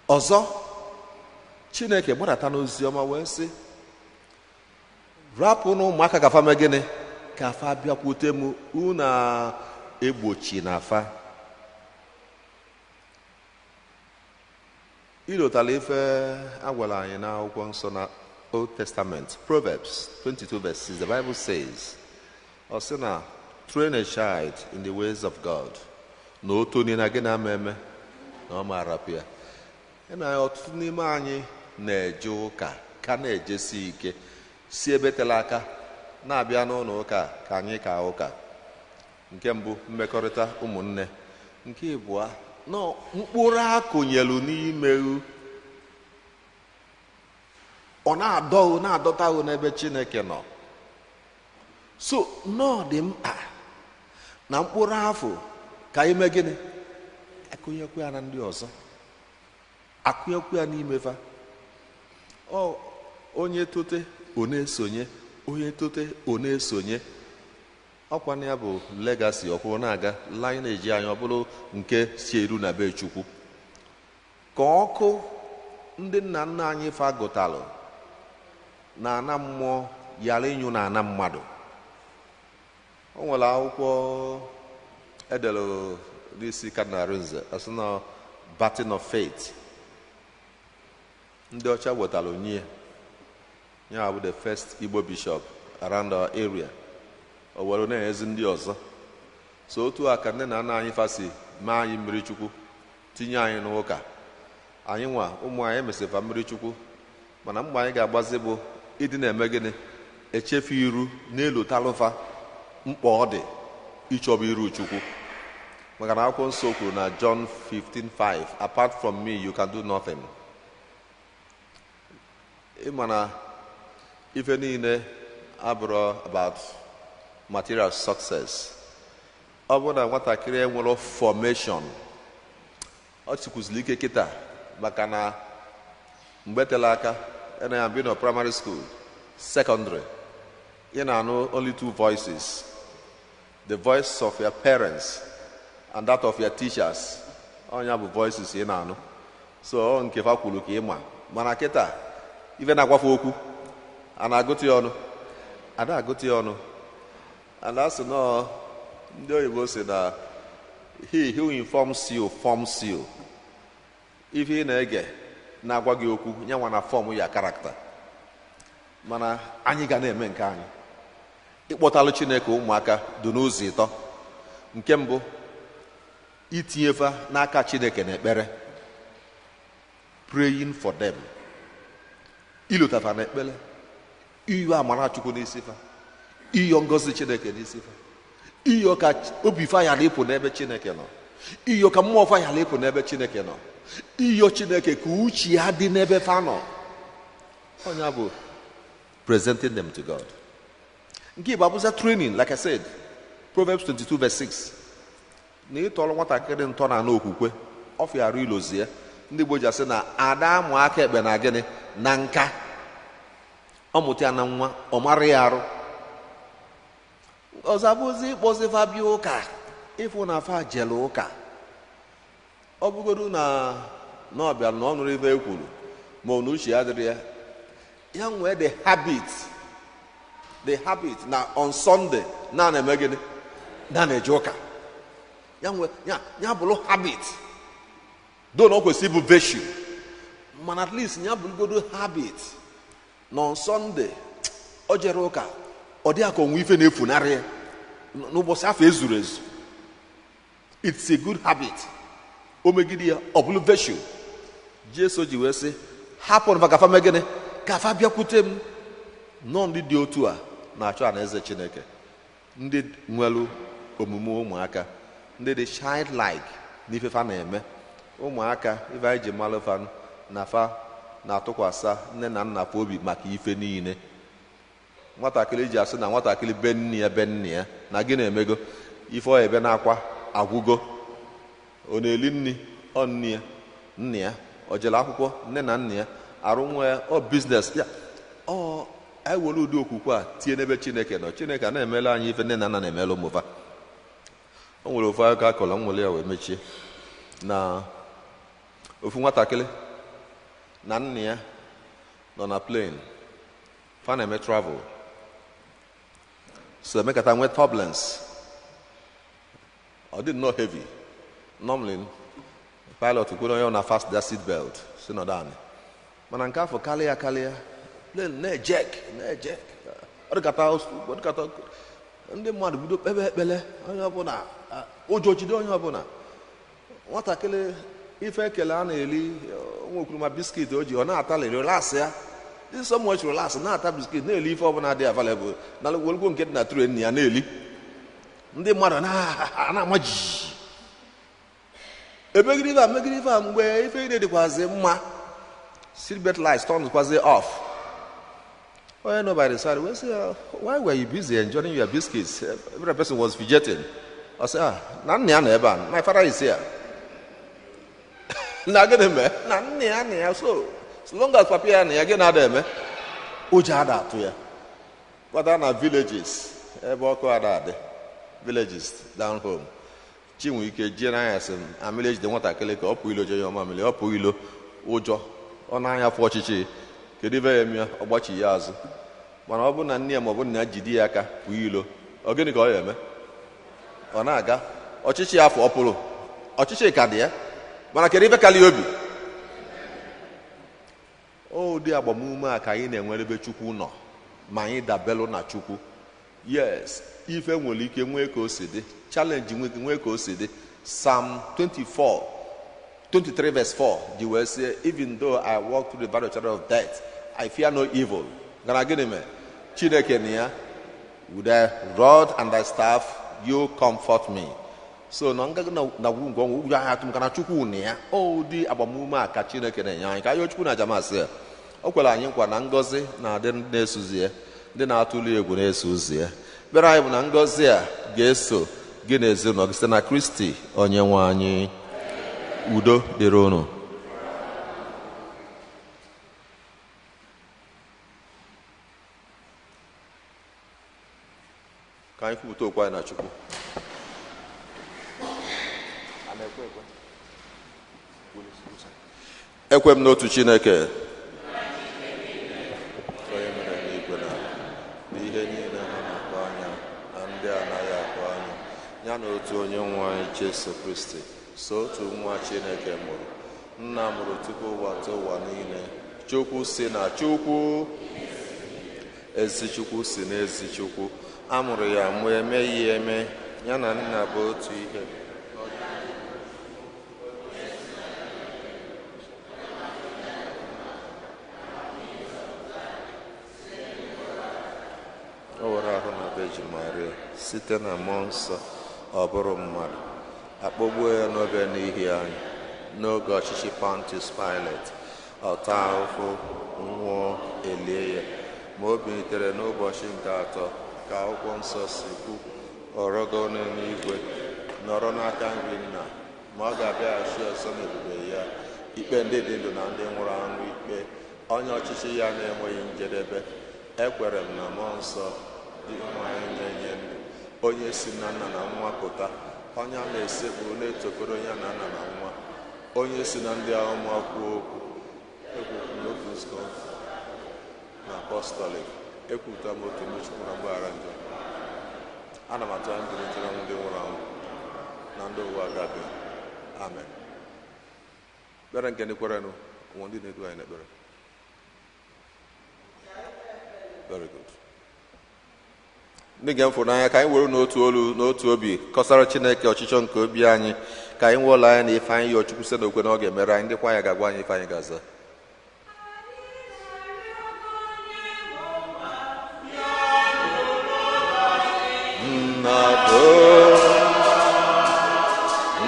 Ọzọ Chineke gbadata n'ozi ọma wee sị rapụ na ụmụaka ka fa mee gịnị ka fa bịakwute m, unu egbochi na fa. Ịlotala ife a gwara anyị n'akwụkwọ nsọ na Old Testament, Proverbs 22 verse 6, the Bible says, ọ sị na train a child in the ways of God, na otu onye na gị na-ama eme na ọ ma arapụ ya. Na ọtụtụ n'ime anyị na-eje ụka ka na-ejesi ike si ebe tere aka na-abịa n'ụlọ ụka ka anyị ka ụka. Nke mbụ, mmekọrịta ụmụnne. Nke ịbụọ, na mkpụrụ akụnyelu n'ime Ọ na-adọghụ, na-adọtaghụ n'ebe Chineke nọ. So nọọ dị mkpa na mkpụrụ afọ ka anyị mee gịnị? Akụnyekwu ya na ndị ọzọ, akụnyekwu ya n'ime fa. Ọ onye tote, ọ na-esonye. Onye tote, ọ na-esonye. Ọkwa na ya bụ legacy, ọkwụrụ na-aga lineage anyị, ọ bụrụ nke si eru na be Chukwu. Ka ọkụ ndị nna nna anyị fa gụtalụ na ana mmụọ yara ịnyụ na ana mmadụ. O nwere akwụkwọ edere n'isi Cardinal Arinze, asị na Baton of Faith. Ndị ọcha wetara onye ya bụ the first Igbo bishop around our area, o were na-enyezi ndị ọzọ. So otu a ka nne na nna anyị fa si mee anyị mmiri Chukwu, tinye anyị n'ụka. Anyị nwa ụmụ anyị emesịfa mmiri Chukwu, mana mgbe anyị ga-agbazi bụ ịdị na-eme gịnị? Echefu iru n'elu talụfa mkpa ọ dị ịchọba iru Chukwu. Maka na akwụkwọ nsọ kwuru na John 15:5, "Apart from me, you can do nothing." Ịma na ife niile abụrụ about material success. Ọ bụrụ na nwatakịrị enwere formation, ọ tikwuziri ike kịta, maka na mgbe tela aka ena ya bi na primary school, secondary, ị na-anụ only two voices: the voice of your parents and that of your teachers. Ọnya bụ voices ị na-anụ. So ọ nke fa kwuru ka ị ma. Mana kịta, ife na-agwafe okwu a na-agụta ya ọnụ, ada agụta ya ọnụ. And asị nọọ ndị oyibo si na he who informs you forms you. Ife ị na-ege na-agwa gị okwu nyanwa na form ya character. Mana anyị ga na-eme nke anyị. Ịkpọtalụ Chineke ụmụaka dị n'ụzọ ịtọ. Nke mbụ, itinyefa n'aka Chineke n'ekpere, praying for them, ilotafa n'ekpere, iyo amara Chukwu n'isi fa, iyo ngọzi Chineke n'isi fa, iyo ka obi fa ghara ịpụ n'ebe Chineke nọ, iyo ka mmụọ fa ghara ịpụ n'ebe Chineke nọ, iyo Chineke ka uche ya dị n'ebe fa nọ. Onye bụ presenting them to God. Nke Igbo abụza training. Like I said, Proverbs 22 verse 6, na ịtọrọ nwatakịrị ntọ na okwukwe, ọ fịara ilozie. Ndị Igbo ji asị na ada amụ aka ekpe na gịnị na nka, ọ mụta ya na nwa, ọ mara ya arụ. Ọzọ abụzi ịkpọzi fa bịa ụka, ịfụ na fa jere ụka. Ọ bụgodu na ọ bịara na ọ nụrụ ife e kwuru, ma ọ na uche ya dịrị ya, ya nwee the habit na on Sunday na na-eme gịnị? Na na-eje ụka. Ya nwee ya, ya bụrụ habit do na ọ kwesịrị ịbụ virtue, mana at least ya bụrụgodo habit na on Sunday ọ jere ụka, ọ dị ka onwe ife na-efunarị ya n'ụbọchị afọ ezuru ezu. It's a good habit. O megide ya, ọ bụrụ virtue. Jesu ji wee sị, hapụrụ fa ka fa mee gịnị? Ka fa bịakwute m. Nọ ndị dị otu a na-achọ alaeze Chineke, ndị nwere omume ụmụaka, ndị dị childlike n'ife fa na-eme. Ụmụaka, ife anyị ji malụ fa na fa na-atụkwasị nne na nna fa obi maka ife niile. Nwatakịrị ji asị na nwatakịrị be nne ya, be nne ya na gị na-emego ife ọ ebe na-akwa agwụgo. Ọ na-eli nri, ọ nne ya. Nna ya ọ jere akwụkwọ, nne na nna ya. Arụ nwa ya, ọ business ya. Ọ anyị were ụdị okwukwe a tinye n'ebe Chineke nọ, Chineke a na-emela anyị ife nne na nna na-emela ụmụfa. O nwere ofu akụkọ akọrọ m nwere ya wee mechie, na ofu nwatakịrị na nna ya nọ na plane, fa na-eme travel. So emekata nwee turbulence, ọ dị nnọọ heavy. Normally pilot kwere onye ọ na fast their seat belt, si nọdụ anị. Mana nke afọ karịa karịa, plane na-ejek na-ejek, ọ dịkata ndị mmadụ bido kpebe ekpele. Onye ọbụla ụjọ jide onye ọbụla. Nwatakịrị, ife ekele a na-eli nwekwuru ma biscuit o ji, ọ na-atalị, relax ya dị so much, relax, na-ata biscuit, na-eli ife ọbụla dị available na welugwo nke dị na tray ya na-eli. Ndị mmadụ na-ama jijiji. Emegide ife a, megide ife a, mgbe ife niile dịkwazi mma, seatbelt lights turn kwazi off. Onye nọ by the side wee sị ya, why were you busy enjoying your biscuits? Every person was fidgeting. Ọ sị, ah, na nna ya nọ ebe a, my father is here. Na gịnị mee? Na nna ya na ya, so so long as papa ya na ya, gị na-ada eme? Ụjọ ada atụ ya. Gbada na villages ebe ọkụ ada adị, villages down home, chi nwere ike jie n'anya sị amịlị ejide nwatakịrị ka ọ pụ ilo jee ya ọma mmiri, ọ pụ ilo ụjọ ọ na-anya fụ ọchịchị, kedu ibe ya eme ya? Ọ gbachi ya azụ. Mana ọ bụrụ na nne ya ma ọ bụ nna ya jide ya aka pụ ilo, ọ gịnị ka ọ ya eme? Ọ na-aga ọchịchị afọ ọ pụrụ, ọchịchị ka dị ya, mana kedu ife kalị obi? Ụdị agbamume a ka anyị na-enwere ebe Chukwu nọ ma anyị dabelụ na Chukwu. Yes, ife nwere ike nwee ka o si dị, challenge nwee ka o si dị. Psalm 24 23 verse 4 ji wee sị, even though I walk through the valley of shadow of death, I fear no evil. Gara gịnị mee? Chineke na ya, with thy rod and thy staff you comfort me. So na ngaga na gwungwu ọnwụ ụjọ ahụ atụ m kana Chukwu na ya. Ụdị agbamume a ka Chineke na-enye anyị ka anyị Chukwu na ajamasị ya. O kwere anyị nkwa na ngọzi na-adị ndị na-esozi ya, ndị na-atụli egwu na-eso ụzọ ya. Ekpere anyị bụ na ngọzi a ga-eso gị na ezinụlọ gị site na Kristi onye nwe anyị. Udo dịrị unu. Ka anyị kwupụta okwu anyị na Chukwu. Ekwe m n'otu Chineke, onye mere n'igwe na ala, na ihe niile ha na-akpọ anya na ndị anaghị akpọ anya, ya na otu onye nwe anyị Jesu Kristi, so otu nwa Chineke mụrụ, nna mụrụ tupu ụwa tụ ụwa niile, Chukwu si na Chukwu, ezi Chukwu si na ezi Chukwu, a mụrụ ya mụ emeghị eme, ya na nna bụ otu ihe. O were ahụ na Virgin Maria site na mmụọ nsọ ọ bụrụ mmadụ, akpọgbuo ya n'obe n'ihi anyị n'oge ọchịchị Pontius Pilate, ọ taa ahụhụ, nwụọ, elie ya, ma o bilitere n'ụbọchị nke atọ ka akwụkwọ nsọ si kwu, ọ rọgo n'eluigwe, nọrọ n'aka nri nna, ma ọ ga-abịaghachi ọzọ n'ebube ya, ikpe ndị dị ndụ na ndị nwụrụ anwụ ikpe, onye ọchịchị ya na-enweghị njedebe. Ekwere m na mmụọ nsọ dị nwanyị na-enye ndụ, onye si na nna na nwa pụta, onye a na-esekpuru na-etokọrọ ya na nna na nwa, onye si na ndị amụma kwuo okwu. Ekwupụ n'otu nzukọ na apọstọlik, ekwupụta m otu mmechukwu na mgbaghara njọ. Ana m atụ anya mbilitere ọnwụ ndị nwụrụ anwụ na ndị ụwa ga-abịa. Amen. Ekpere nke ndị kwerenụ, ụmụ ndị na-edu anyị n'ekpere. Very good. Ndị nke m fụrụ n'anya, ka anyị were n'otu olu n'otu obi kọsara Chineke ọchịchọ nke obi anyị, ka anyị nwee ụlọ anya na ife anyị yọọ Chukwu site n'okwe na ọ ga-emere anyị, ndị kwa ya ga-agwa anyị ife anyị ga-aza.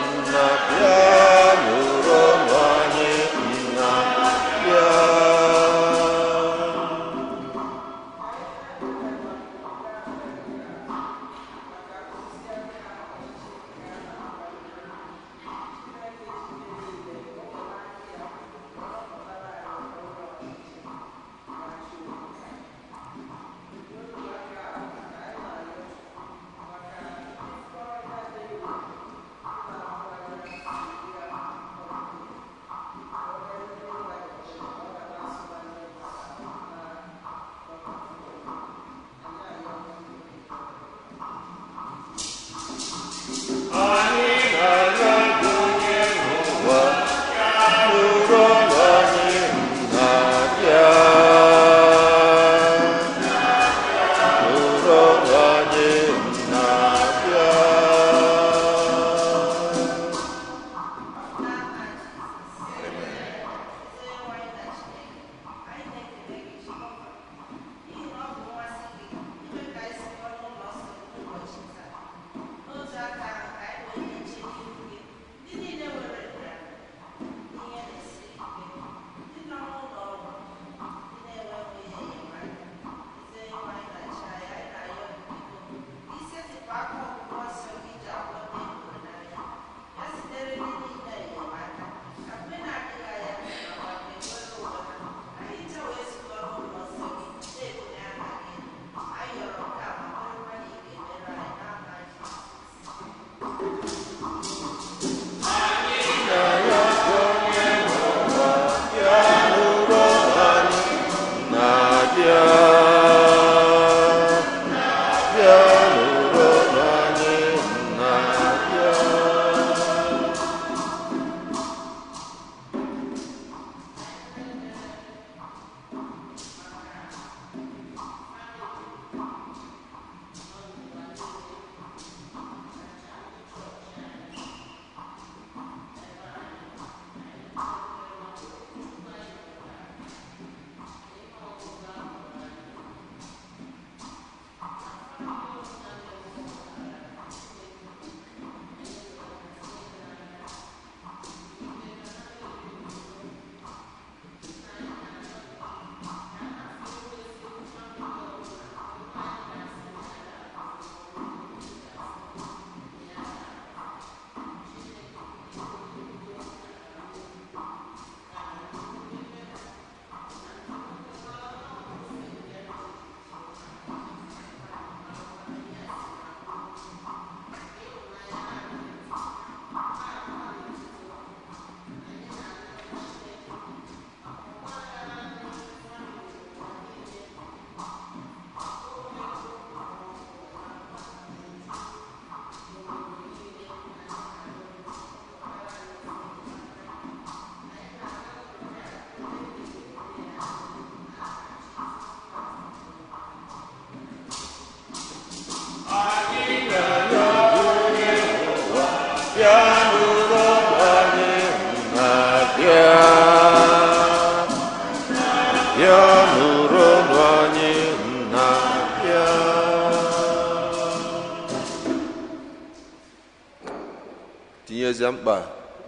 Nna bịa nụrụ ọnụ anyị, nna bịa.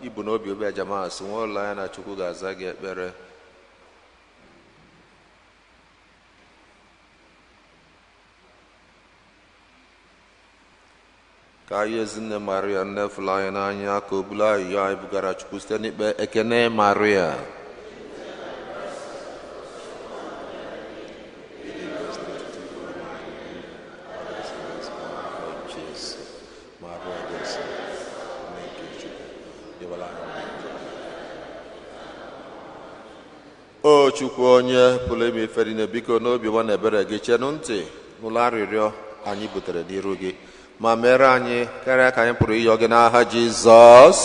ibu n'obi obi aja Maasị, nwee olileanya na Chukwu ga-aza gị ekpere. Ka anyị ezinne Maria, nne fụrụ anyị n'anya, ka o bulu ayịyọ anyị bugara Chukwu site n'ikpe ekene Maria. O Chukwu, onye pụrụ ime ife niile, biko n'obi ọma na ebere gị chenụ ntị n'ụlọ arịrịọ anyị butere n'iru gị, ma mere anyị karịa ka anyị pụrụ ịyọ gị n'aha Jizọs.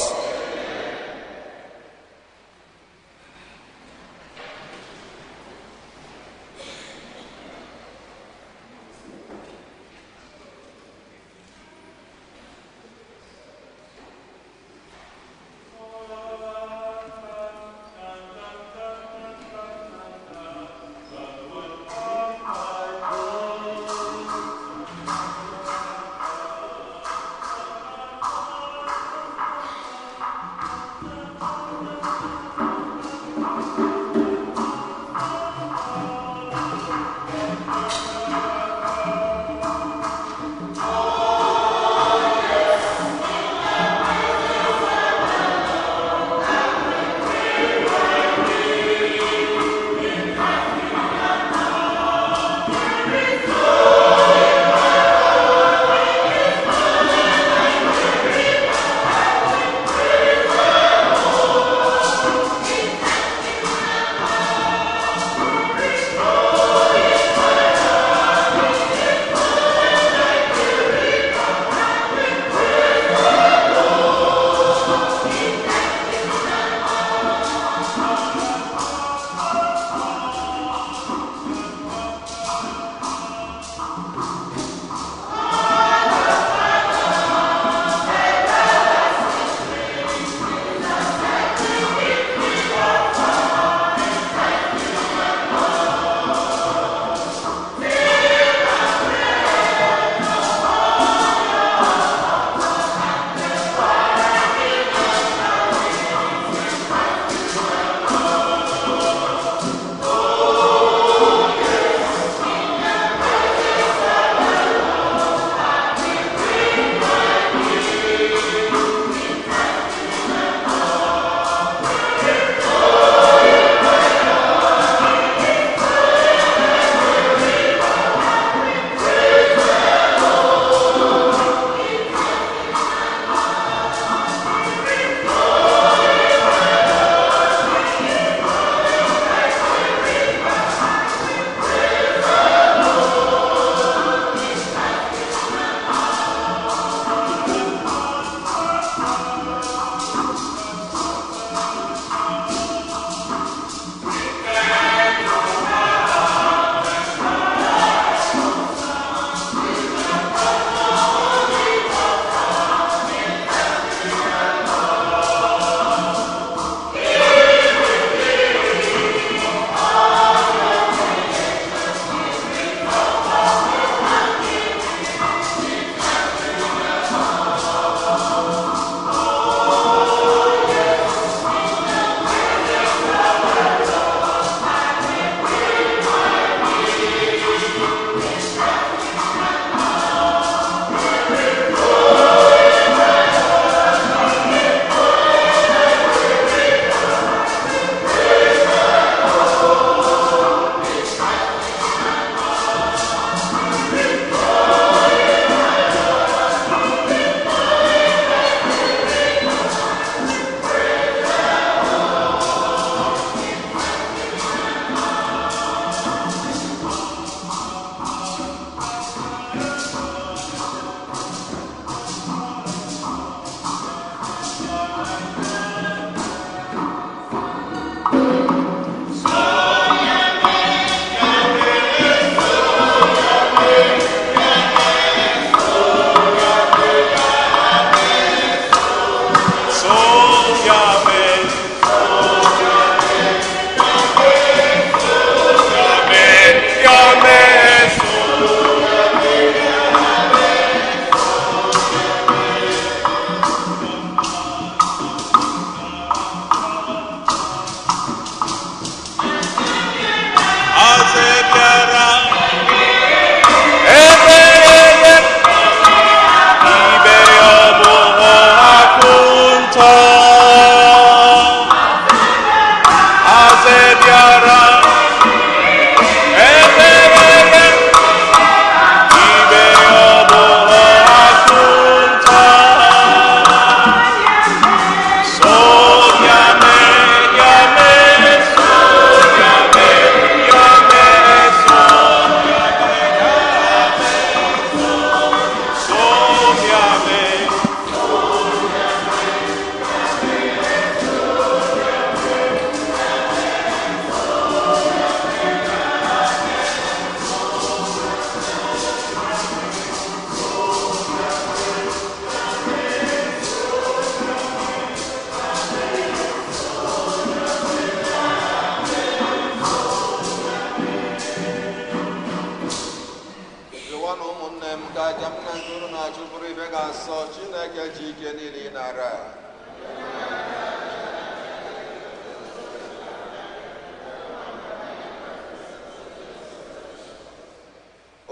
Ike niile ị nara.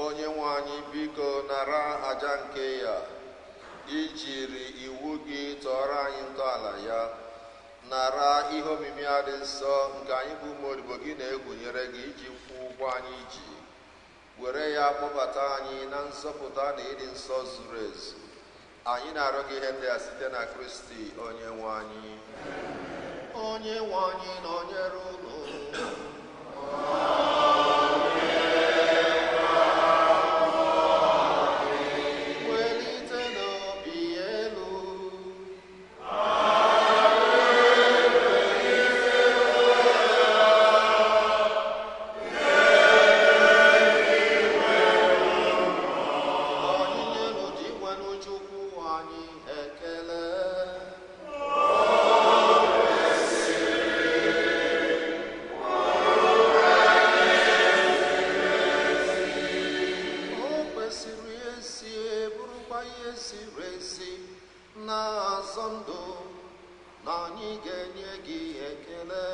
Onye nwe anyị, biko nara aja nke ya ijiri iwu gị tọọrọ anyị ntọala ya. Nara ihe omimi a dị nsọ nke anyị bụ ụmụ odibo gị na-egwunyere gị iji kwụọ ụgwọ anyị ji were ya kpọbata anyị na nzọpụta na ịdị nsọ zuru ezu. Anyị na-arịọ gị ihe ndị a site na Kristi onye nwe anyị. Onye nwe anyị nọnyere unu. Welite n'obi elu. Onyinye n'ụdị nwere Chukwu anyị ekele. O kwesịrị esi bụrụkwa ihe ziri ezi na-azọ ndụ na anyị ga-enye gị ekele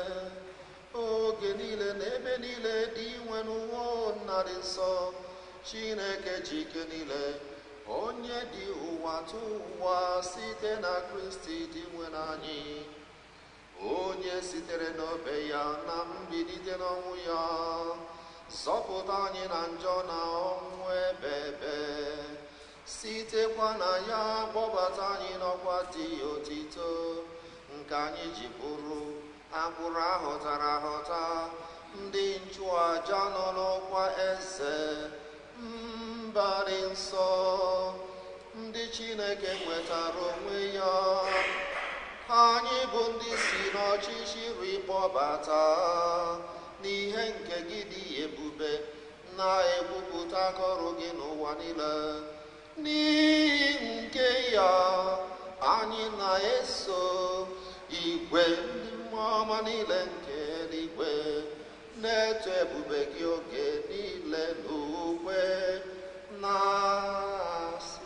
oge niile na ebe niile dị nwe n'ụwa nna dị nsọ Chineke ji ike niile onye dị ụwa tụ ụwa site na Kristi dị nwe n'anyị onye sitere n'obe ya na mbilite n'ọnwụ ya zọpụta anyị na njọ na ọnwụ ebebe sitekwa na ya kpọbata anyị n'ọkwa dị otito nke anyị ji bụrụ agbụrụ ahọtara ahọta ndị nchụaja nọ n'ọkwa eze mba dị nsọ ndị Chineke nwetara onwe ya. Anyị bụ ndị si n'ọchịchịrị kpọbata n'ihe nke gị dị ebube na-ekwupụta akọrụ gị n'ụwa niile. N'ihi nke ya anyị na-eso igwe ndị mmụọ ọma niile nke eluigwe na-eto ebube gị oge niile n'ukwe na-asị.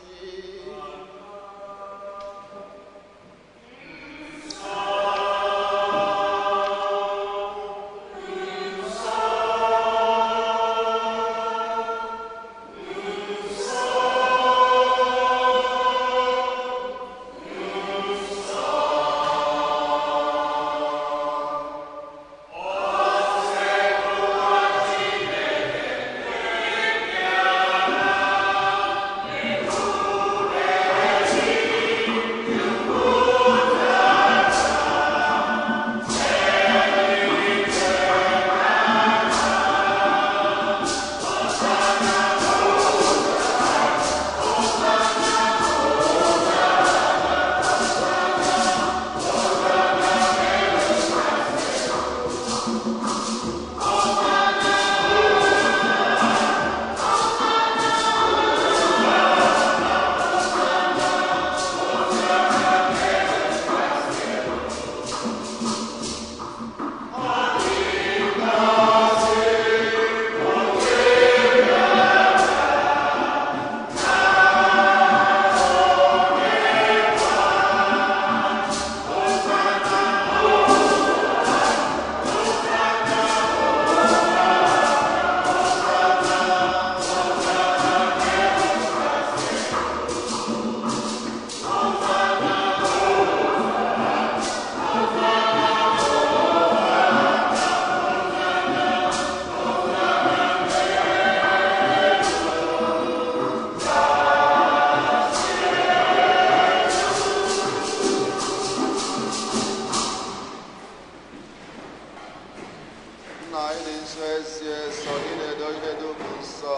Nna anyị dị nsọ ezie sọ gị na-edo ihe dum nsọ.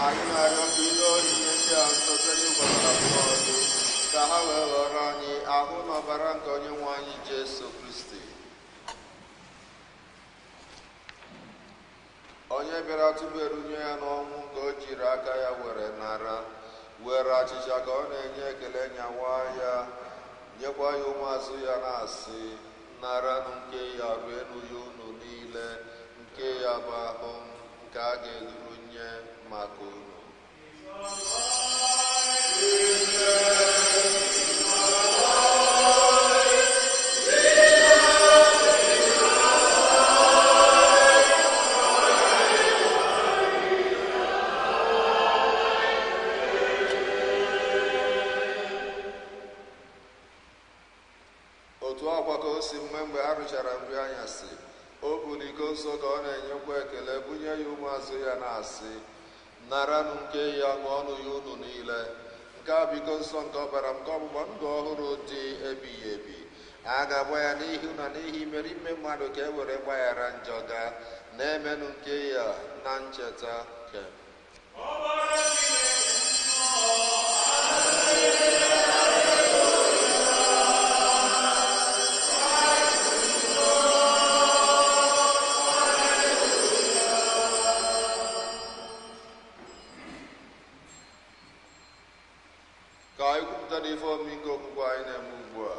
Anyị na-arịọ ka ile onyinye ndị a nsọ site n'ịkwasara mmụọ gị ka ha wee ghọrọ anyị ahụ na ọbara nke onye nwe anyị Jesu Kristi. Onye bịara tupu erunye ya n'ọnwụ ka o jiri aka ya were nara were achịcha ka ọ na-enye ekele nyawa ya nyekwa ya ụmụazụ ya na-asị naranụ nke ya rienụ ya unu niile nke ya bụ ahụ m nke a ga-eduru nye maka unu. onwe mgbe ha rụchara nri anyasị, o buru iko nsọ ka ọ na-enyekwa ekele bunye ya ụmụazụ ya na-asị, naranụ nke ya, ṅụọnụ ya unu niile. Nke a bụ iko nsọ nke ọbara m nke ọgbụgba ndụ ọhụrụ dị ebighị ebi. A ga-agba ya n'ihi na n'ihi imerime mmadụ ka e were gbaghara njọ gaa. Na-emenụ nke ya na ncheta nke. Ka anyị kwupụta n'ife omimi nke okwukwe anyị na-eme ugbu a.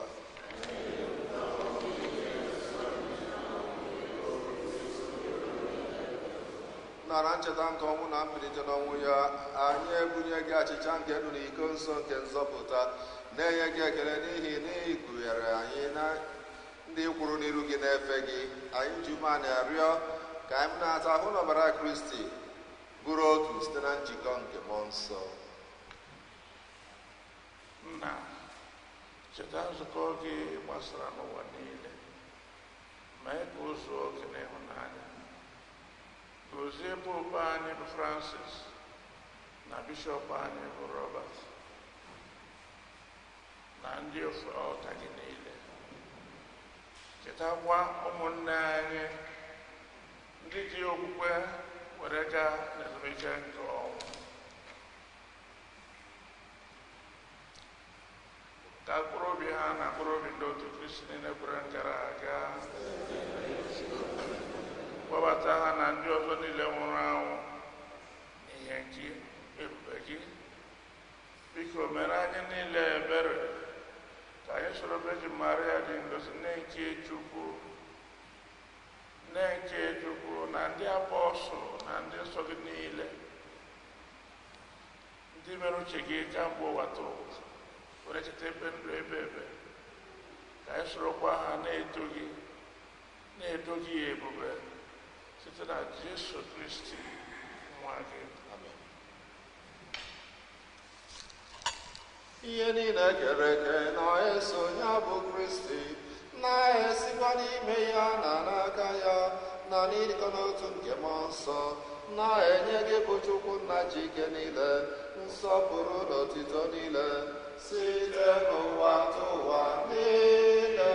Nara ncheta nke ọnwụ na mbilite n'ọnwụ ya, anyị ebunye gị achịcha nke ndụ na iko nsọ nke nzọpụta, na-enye gị ekele n'ihi na ị kpughere anyị na ndị kwụrụ n'iru gị na-efe gị. Anyị ji umeala arịọ ka anyị na-ata ahụ n'ọbara Kristi bụrụ otu site na njikọ nke mmụọ nsọ. Nna, cheta nzukọ gị gbasara n'ụwa niile, mee ka o zuo oke n'ịhụnanya. Gozie Popu anyị bụ Francis na Bishọp anyị bụ Robert na ndị ofe ọka gị niile. Chetakwa ụmụnne anyị ndị ji okwukwe were gaa n'ezumike nke ọnwụ. Ka mkpụrụ obi ha na mkpụrụ obi ndị otu Kristi niile kwere gara aga, kpọbata ha na ndị ọzọ niile nwụrụ anwụ n'ihe nke ebube gị. Biko mere anyị niile ebere ka anyị soro Virgin Maria dị ngọzi, nne nke Chukwu, nne nke Chukwu na ndị apọstụl na ndị nsọ gị niile, ndị mere uche gị kamgbe ụwa tụrụ ụwa, were cheta ebe ndụ ebe ebe, ka anyị sorokwa ha na-eto gị, na-eto gị ebube site na Jesu Kristi nwa gị. Amen. Ihe niile kere eke na-eso ya bụ Kristi, na-esikwa n'ime ya na n'aka ya na n'ịdịkọ n'otu nke mmụọ nsọ, na-enye gị bụ Chukwu nna ji ike niile, nsọpụrụ na otito niile, site n'ụwa tụwa niile.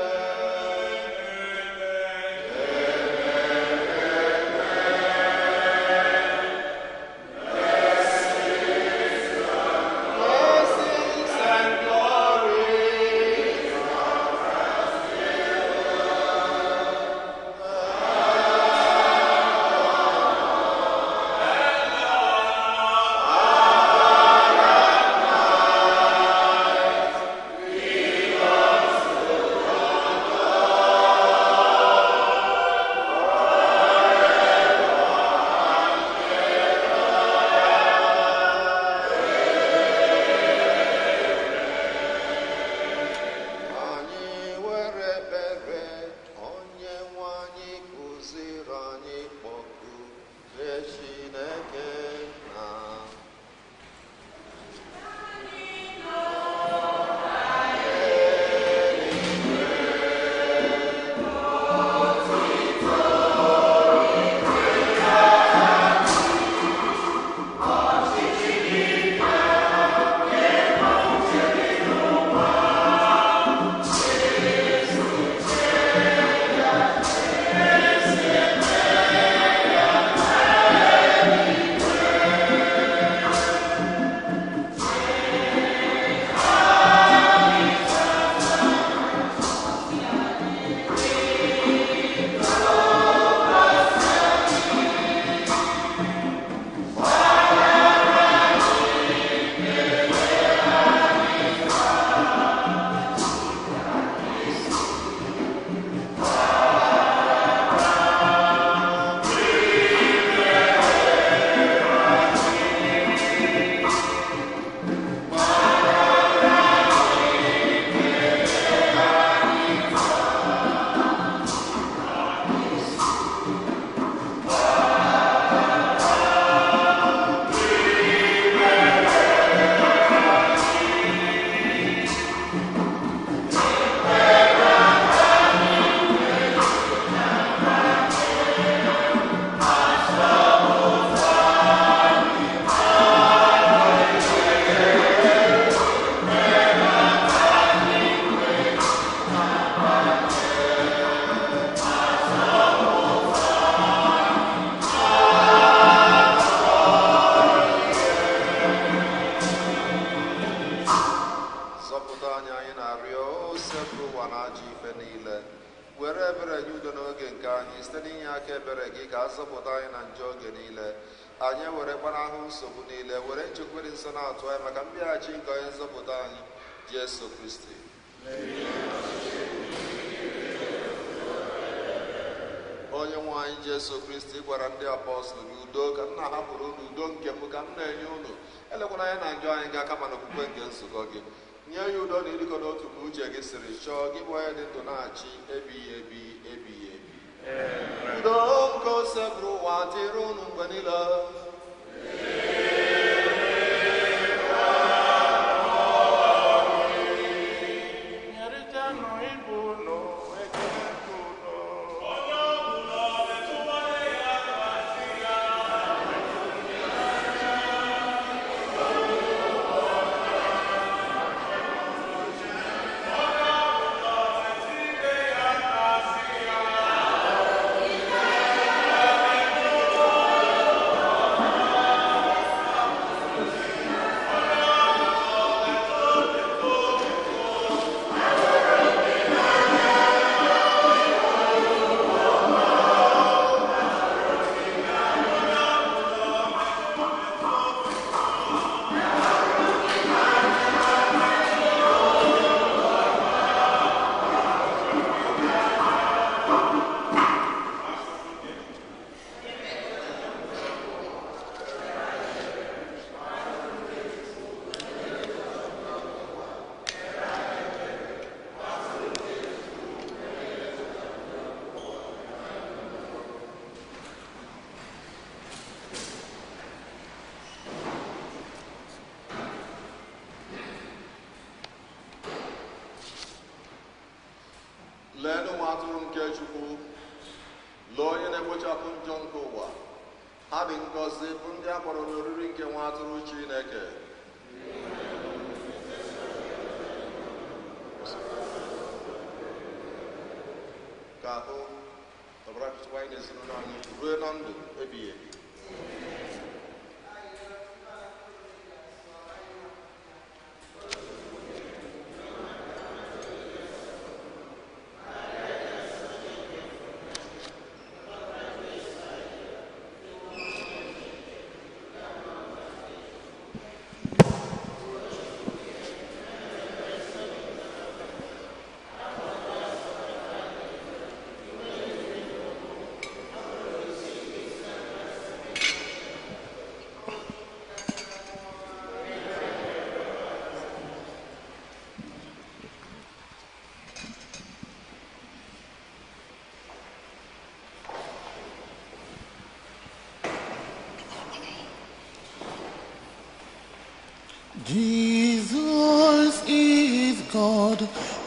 Blessings and glory. Were ebere nye udo n'oge nke anyị site n'inye aka ebere gị ka a zọpụta anyị na njọ oge niile. Anyị were gbanahụ nsogbu niile, were nchekwube dị nsọ na-atụ anyị maka mbịaghachi nke onye nzọpụta anyị, Jesu Kristi. Onye nwe anyị Jesu Kristi gwara ndị apọstụl gị, udo ka m na-ahapụrụ unu, udo nke m ka m na-enye unu. Elekwana anya na njọ anyị ga kama n'okwukwe nke nzukọ gị. Nye ya udo na ịdịkọ n'otu ka uche gị siri chọọ, gị bụ onye dị ndụ na-achị ebighị ebi ebighị ebi. Udo nke Osebụrụ ụwa dịrị unu mgbe niile. Nyerịtanụ ibe unu ekele nke udo. Leenụ nwa atụrụ nke Chukwu, lee onye na-ekpochapụ njọ nke ụwa. Ha dị ngọzi bụ ndị a kpọrọ n'oriri nke nwa atụrụ Chineke. Ka ahụ ọbara Kristi anyị na ezinụlọ anyị ruo na ndụ ebighị ebi. Jesus is God,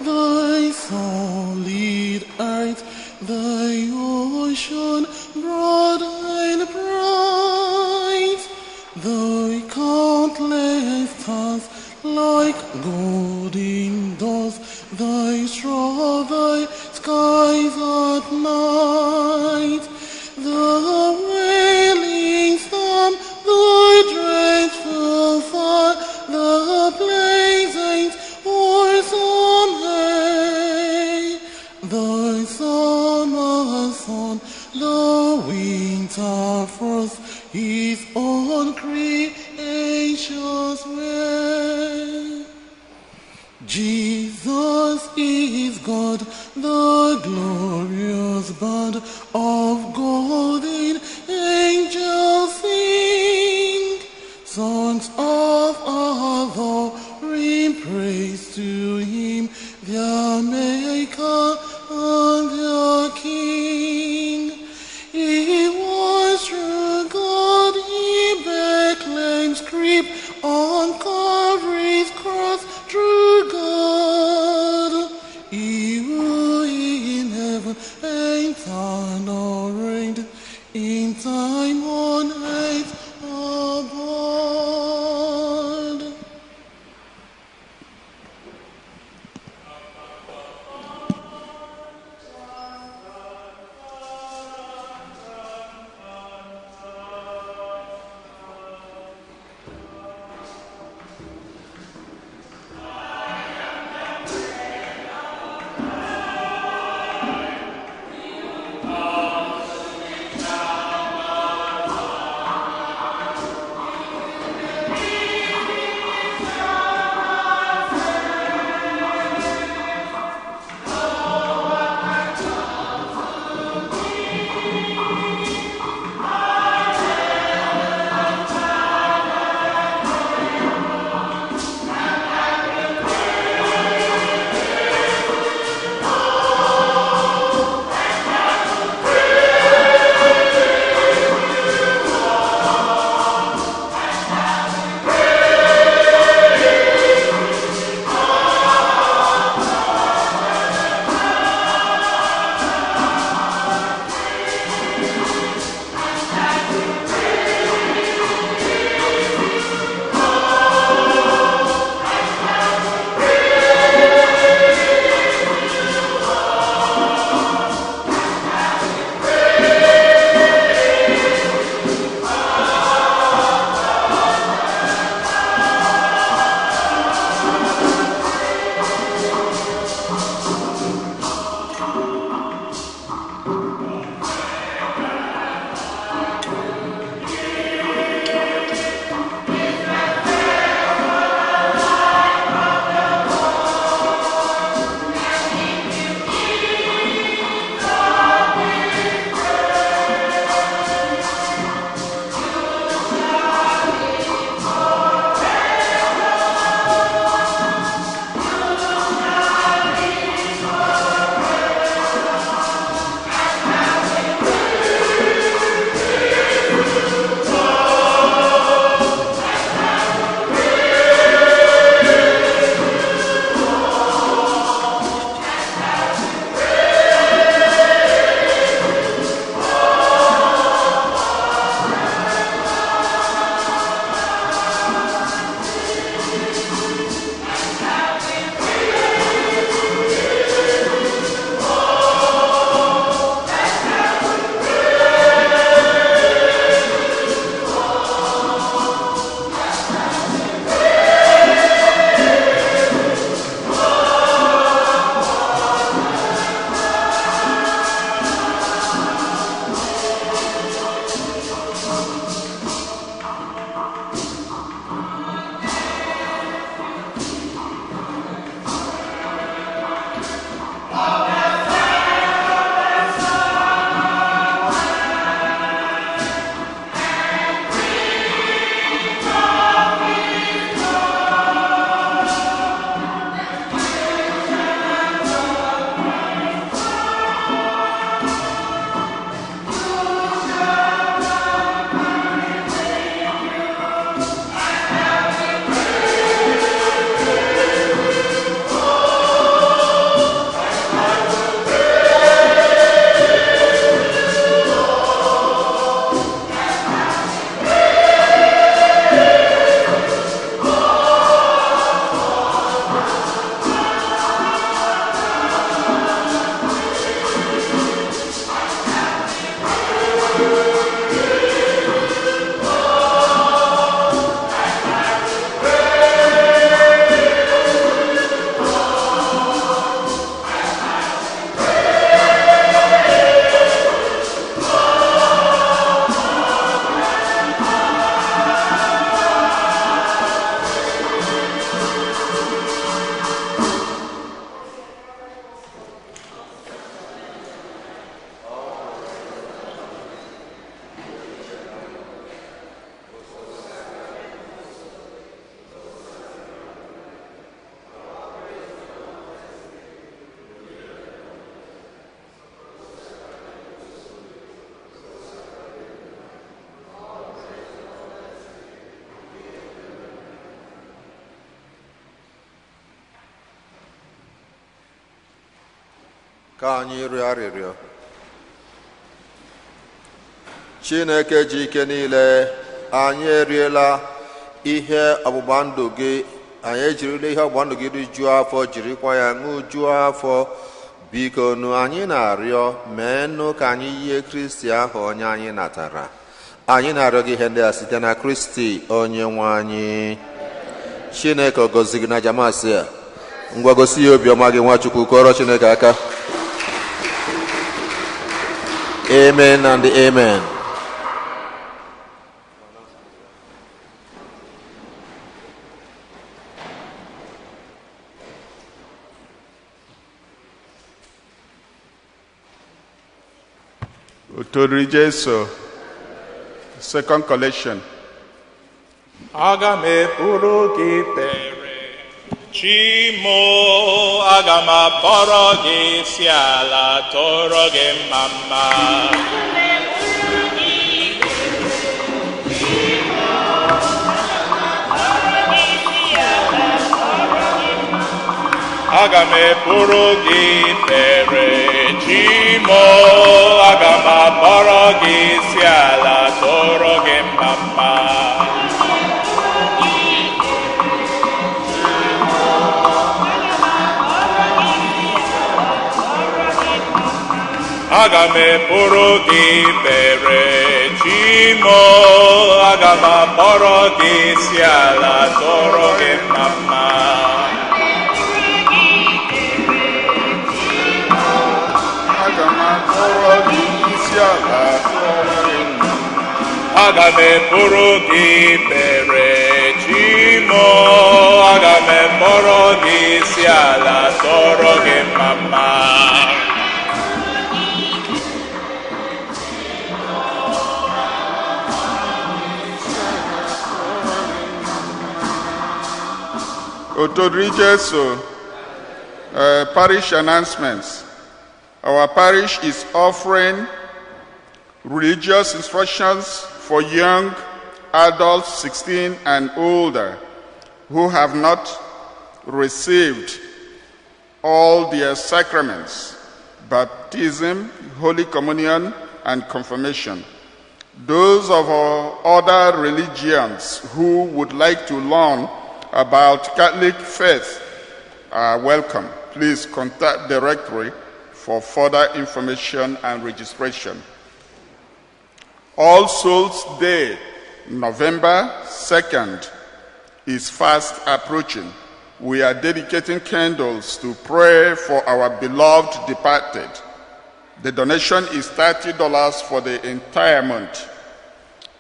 thy solid earth, thy ocean broad and bright, thy countless stars like golden dust, thy straw, thy skies at night, the wailing storm, thy dreadful fire, the blazing awesome hay, thy summer sun, the winter frost, his own creation's way. Jesus is God, the glorious band of golden angels sing songs of adoring praise to him, their Maker and their King. He was true God, he Bethlehem's creep on Calvary's cross, true God. He who in heaven eternal reigned, in time on earth abode. Ka anyị rịọ arịrịọ. Chineke ji ike niile, anyị eriela ihe ọgbụgba ndụ gị, anyị ejirila ihe ọgbụgba ndụ gị rijuo afọ, jirikwa ya ṅụjuo afọ. Biko nụ, anyị na-arịọ, mee nụ ka anyị yie Kristi ahụ onye anyị natara. Anyị na-arịọ gị ihe ndị a site na Kristi onye nwe anyị. Chineke ọ gọzi gị na jamasị a? Ngwa, gosi ya obiọma gị. Nwachukwu, kọrọ Chineke aka. Amen and amen. Otito Jesu. Second collection. Aga m eburu gị ikpere, Chimo, aga m akpọrọ gị isi ala, tụrụ gị mma mma. Aga m eburu gị ikpere, Chimo, aga m akpọrọ gị isi ala, tụrụ gị mma mma. Aga m eburu gị ikpere, Chimo, aga m akpọrọ gị isi ala, tụrụ gị mma mma. Aga m akpọrọ gị isi ala, tụọrọ gị mma. Aga m eburu gị ikpere, Chimo, aga m ekpọrọ gị isi ala, tụrụ gị mma mma. Otito Jesu. Parish announcements. Our parish is offering religious instructions for young adults 16 and older who have not received all their sacraments: baptism, Holy Communion, and confirmation. Those of our other religions who would like to learn about Catholic faith are welcome. Please contact the rectory for further information and registration. All Souls Day, November 2nd, is fast approaching. We are dedicating candles to pray for our beloved departed. The donation is $30 for the entire month.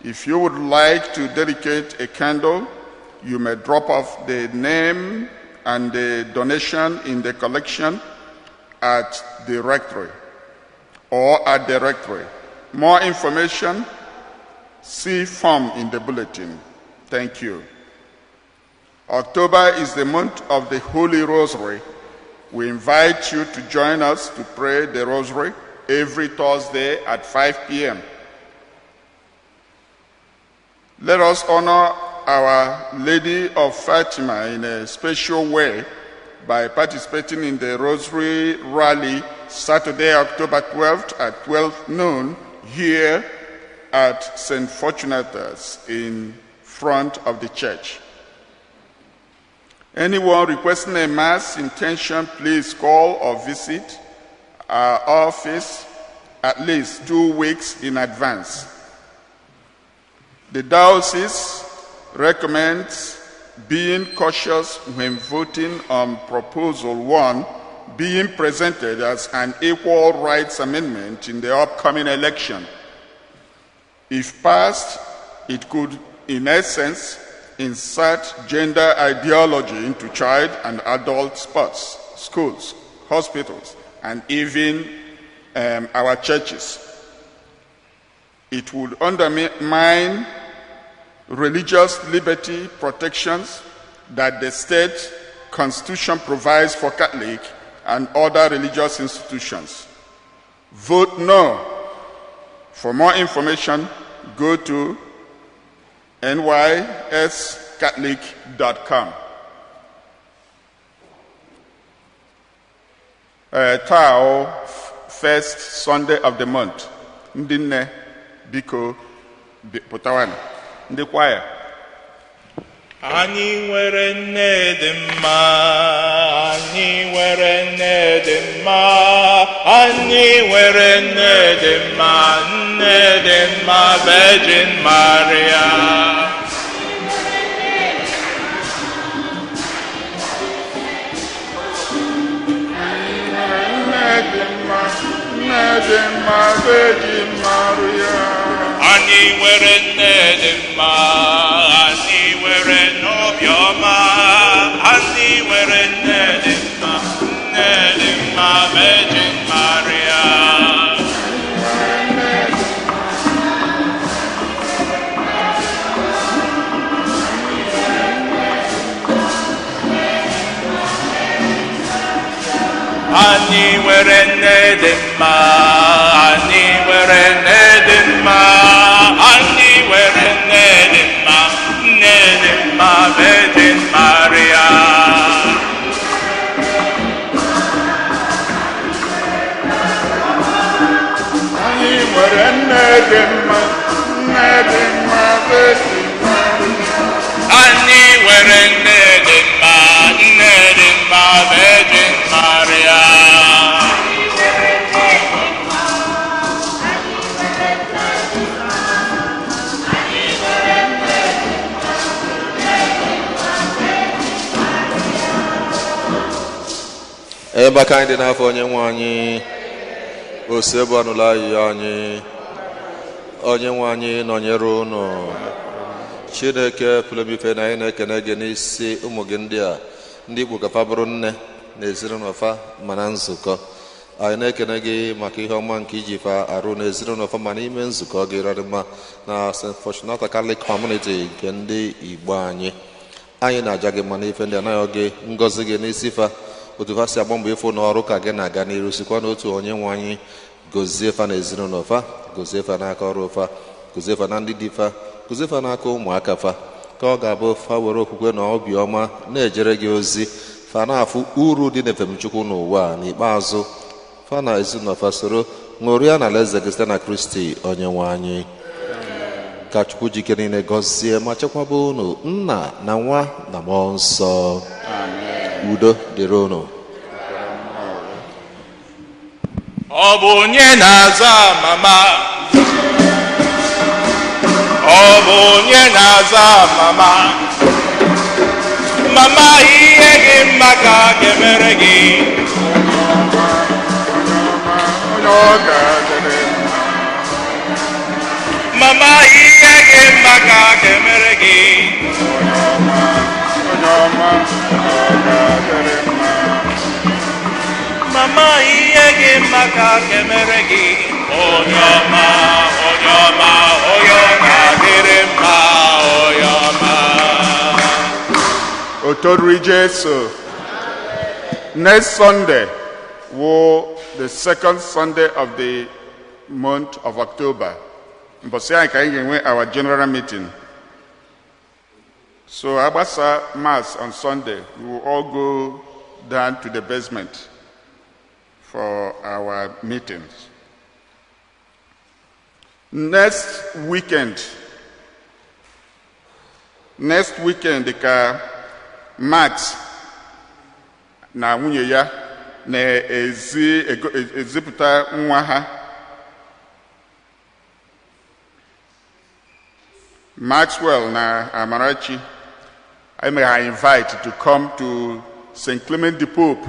If you would like to dedicate a candle, you may drop off the name and the donation in the collection at the rectory or at the rectory. More information, see form in the bulletin. Thank you. October is the month of the Holy Rosary. We invite you to join us to pray the Rosary every Thursday at 5 p.m. Let us honor Our Lady of Fatima in a special way by participating in the Rosary Rally Saturday, October 12th at 12 noon here at St. Fortunatus in front of the church. Anyone requesting a Mass intention, please call or visit our office at least 2 weeks in advance. The diocese recommends being cautious when voting on Proposal 1 being presented as an equal rights amendment in the upcoming election. If passed, it could, in essence, insert gender ideology into child and adult sports, schools, hospitals, and even our churches. It would undermine religious liberty protections that the state constitution provides for Catholic and other religious institutions. Vote no. For more information, go to nyscatholic.com. Ee, taa o first Sunday of the month. Ndị nne, biko, pụtawanụ. Ndị kwaya. Anyị nwere nne dị mma, anyị nwere nne dị mma, anyị nwere nne dị mma, nne dị mma, Virgin Maria. Nne dị mma, nne dị mma, Virgin Maria. Anyị nwere nne dị mma, anyị nwere n'obiọma, anyị nwere nne dị mma, nne dị mma, Virgin Maria. Anyị nwere nne dị mma, anyị nwere nne dị mma, anyị nwere nne dị mma, nne dị mma, Virgin Maria. Anyị nwere nne dị mma, nne dị mma, Virgin Maria. Anyị nwere nne dị mma, nne dị mma, Virgin Maria. Ebe aka anyị dị n'afọ onye nwe anyị, osebụ anụla ayịyọ anyị. Onye nwe anyị nọnyere unu. Chineke pụrụ ime ife na anyị na-ekene gị n'isi ụmụ gị ndị a, ndị Igbo, ka fa bụrụ nne na ezinụlọ fa ma na nzukọ. Anyị na-ekene gị maka ihe ọma nke iji fa arụ na ezinụlọ fa ma n'ime nzukọ gị rarịma na St. Fortunata Catholic Community nke ndị Igbo anyị. Anyị na-aja gị mma n'ife ndị anaghị gị ngọzi gị n'isi fa, otu fa si agba mbọ ịfụ na ọrụ ka gị na-aga n'iru. Sikwa n'otu onye nwe anyị gozie fa na ezinụlọ fa, gozie fa n'aka ọrụ fa, gozie fa na ndị di fa, gozie fa n'aka ụmụaka fa, ka ọ ga-abụ fa were okwukwe na obiọma na-ejere gị ozi, fa na-afụ uru dị n'efemchukwu n'ụwa a. N'ikpeazụ, fa na ezinụlọ fa soro ṅụrịa na alaeze gị site na Kristi onye nwe anyị. Ka Chukwu jike niile gọzie ma chekwaba unu, Nna na Nwa na Mmụọ Nsọ. Udo dịrị unu. Ọ bụ onye na-aza mama? Ọ bụ onye na-aza mama? Mama, ihe gị mma ka a ga-emere gị. Onye ọ ga-adịrị mma. Mama, ihe gị mma ka a ga-emere gị. Onye ọma, onye ọ ga-adịrị mma. Mama, ihe gị mma ka a ga-emere gị. Onye ọma, onye ọma, onye ọ ga-adịrị mma, onye ọma. Otito Jesu. Next Sunday will the second Sunday of the month of October. Mbọsị anyị ka anyị ga-enwe our general meeting. So agbasa Mass on Sunday, we will all go down to the basement for our meetings. Next weekend ka Max na nwunye ya na-ezi ezipụta nwa ha, Maxwell na Amarachi. I may I invite to come to St. Clement the Pope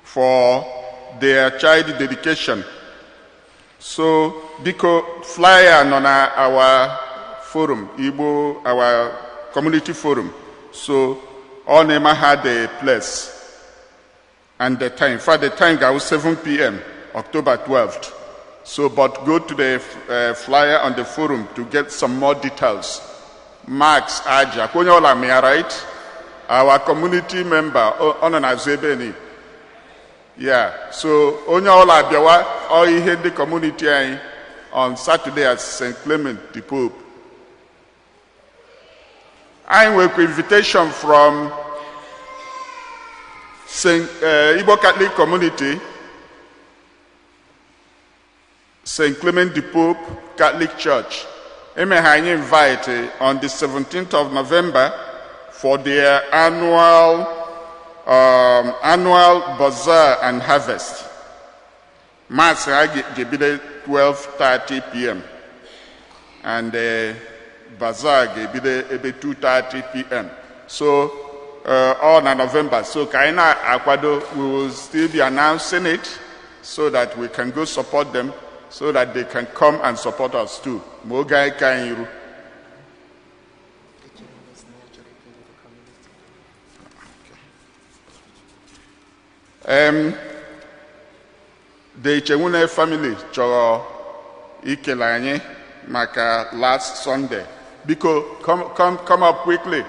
for their child dedication. So, biko, flyer nọ na our forum, Igbo, our community forum. So, all name had the place and the time. In fact, the time goes 7 p.m., October 12th. So, but go to the flyer on the forum to get some more details. Max Aja, onye ọla ma ya, right? Our community member, ọ nọ n'azụ ebe ni. Yeah, so onye ọla bịawa ọ ihe ndị community anyị on Saturday at St. Clement the Pope. Anyị nwekwa invitation from St. Igbo Catholic Community, St. Clement the Pope Catholic Church. Eme ha anyị invite on the 17th of November for their annual bazaar and harvest. Mass ha ga-ebido 12:30 p.m. and bazaar ga-ebido ebe 2:30 p.m. So all na November. So ka anyị na-akwado, we will still be announcing it so that we can go support them, so that they can come and support us too. Ma oge anyị ka anyị ru. The Ichenwune family chọrọ ikele anyị maka last Sunday. Biko, come, come, come up quickly.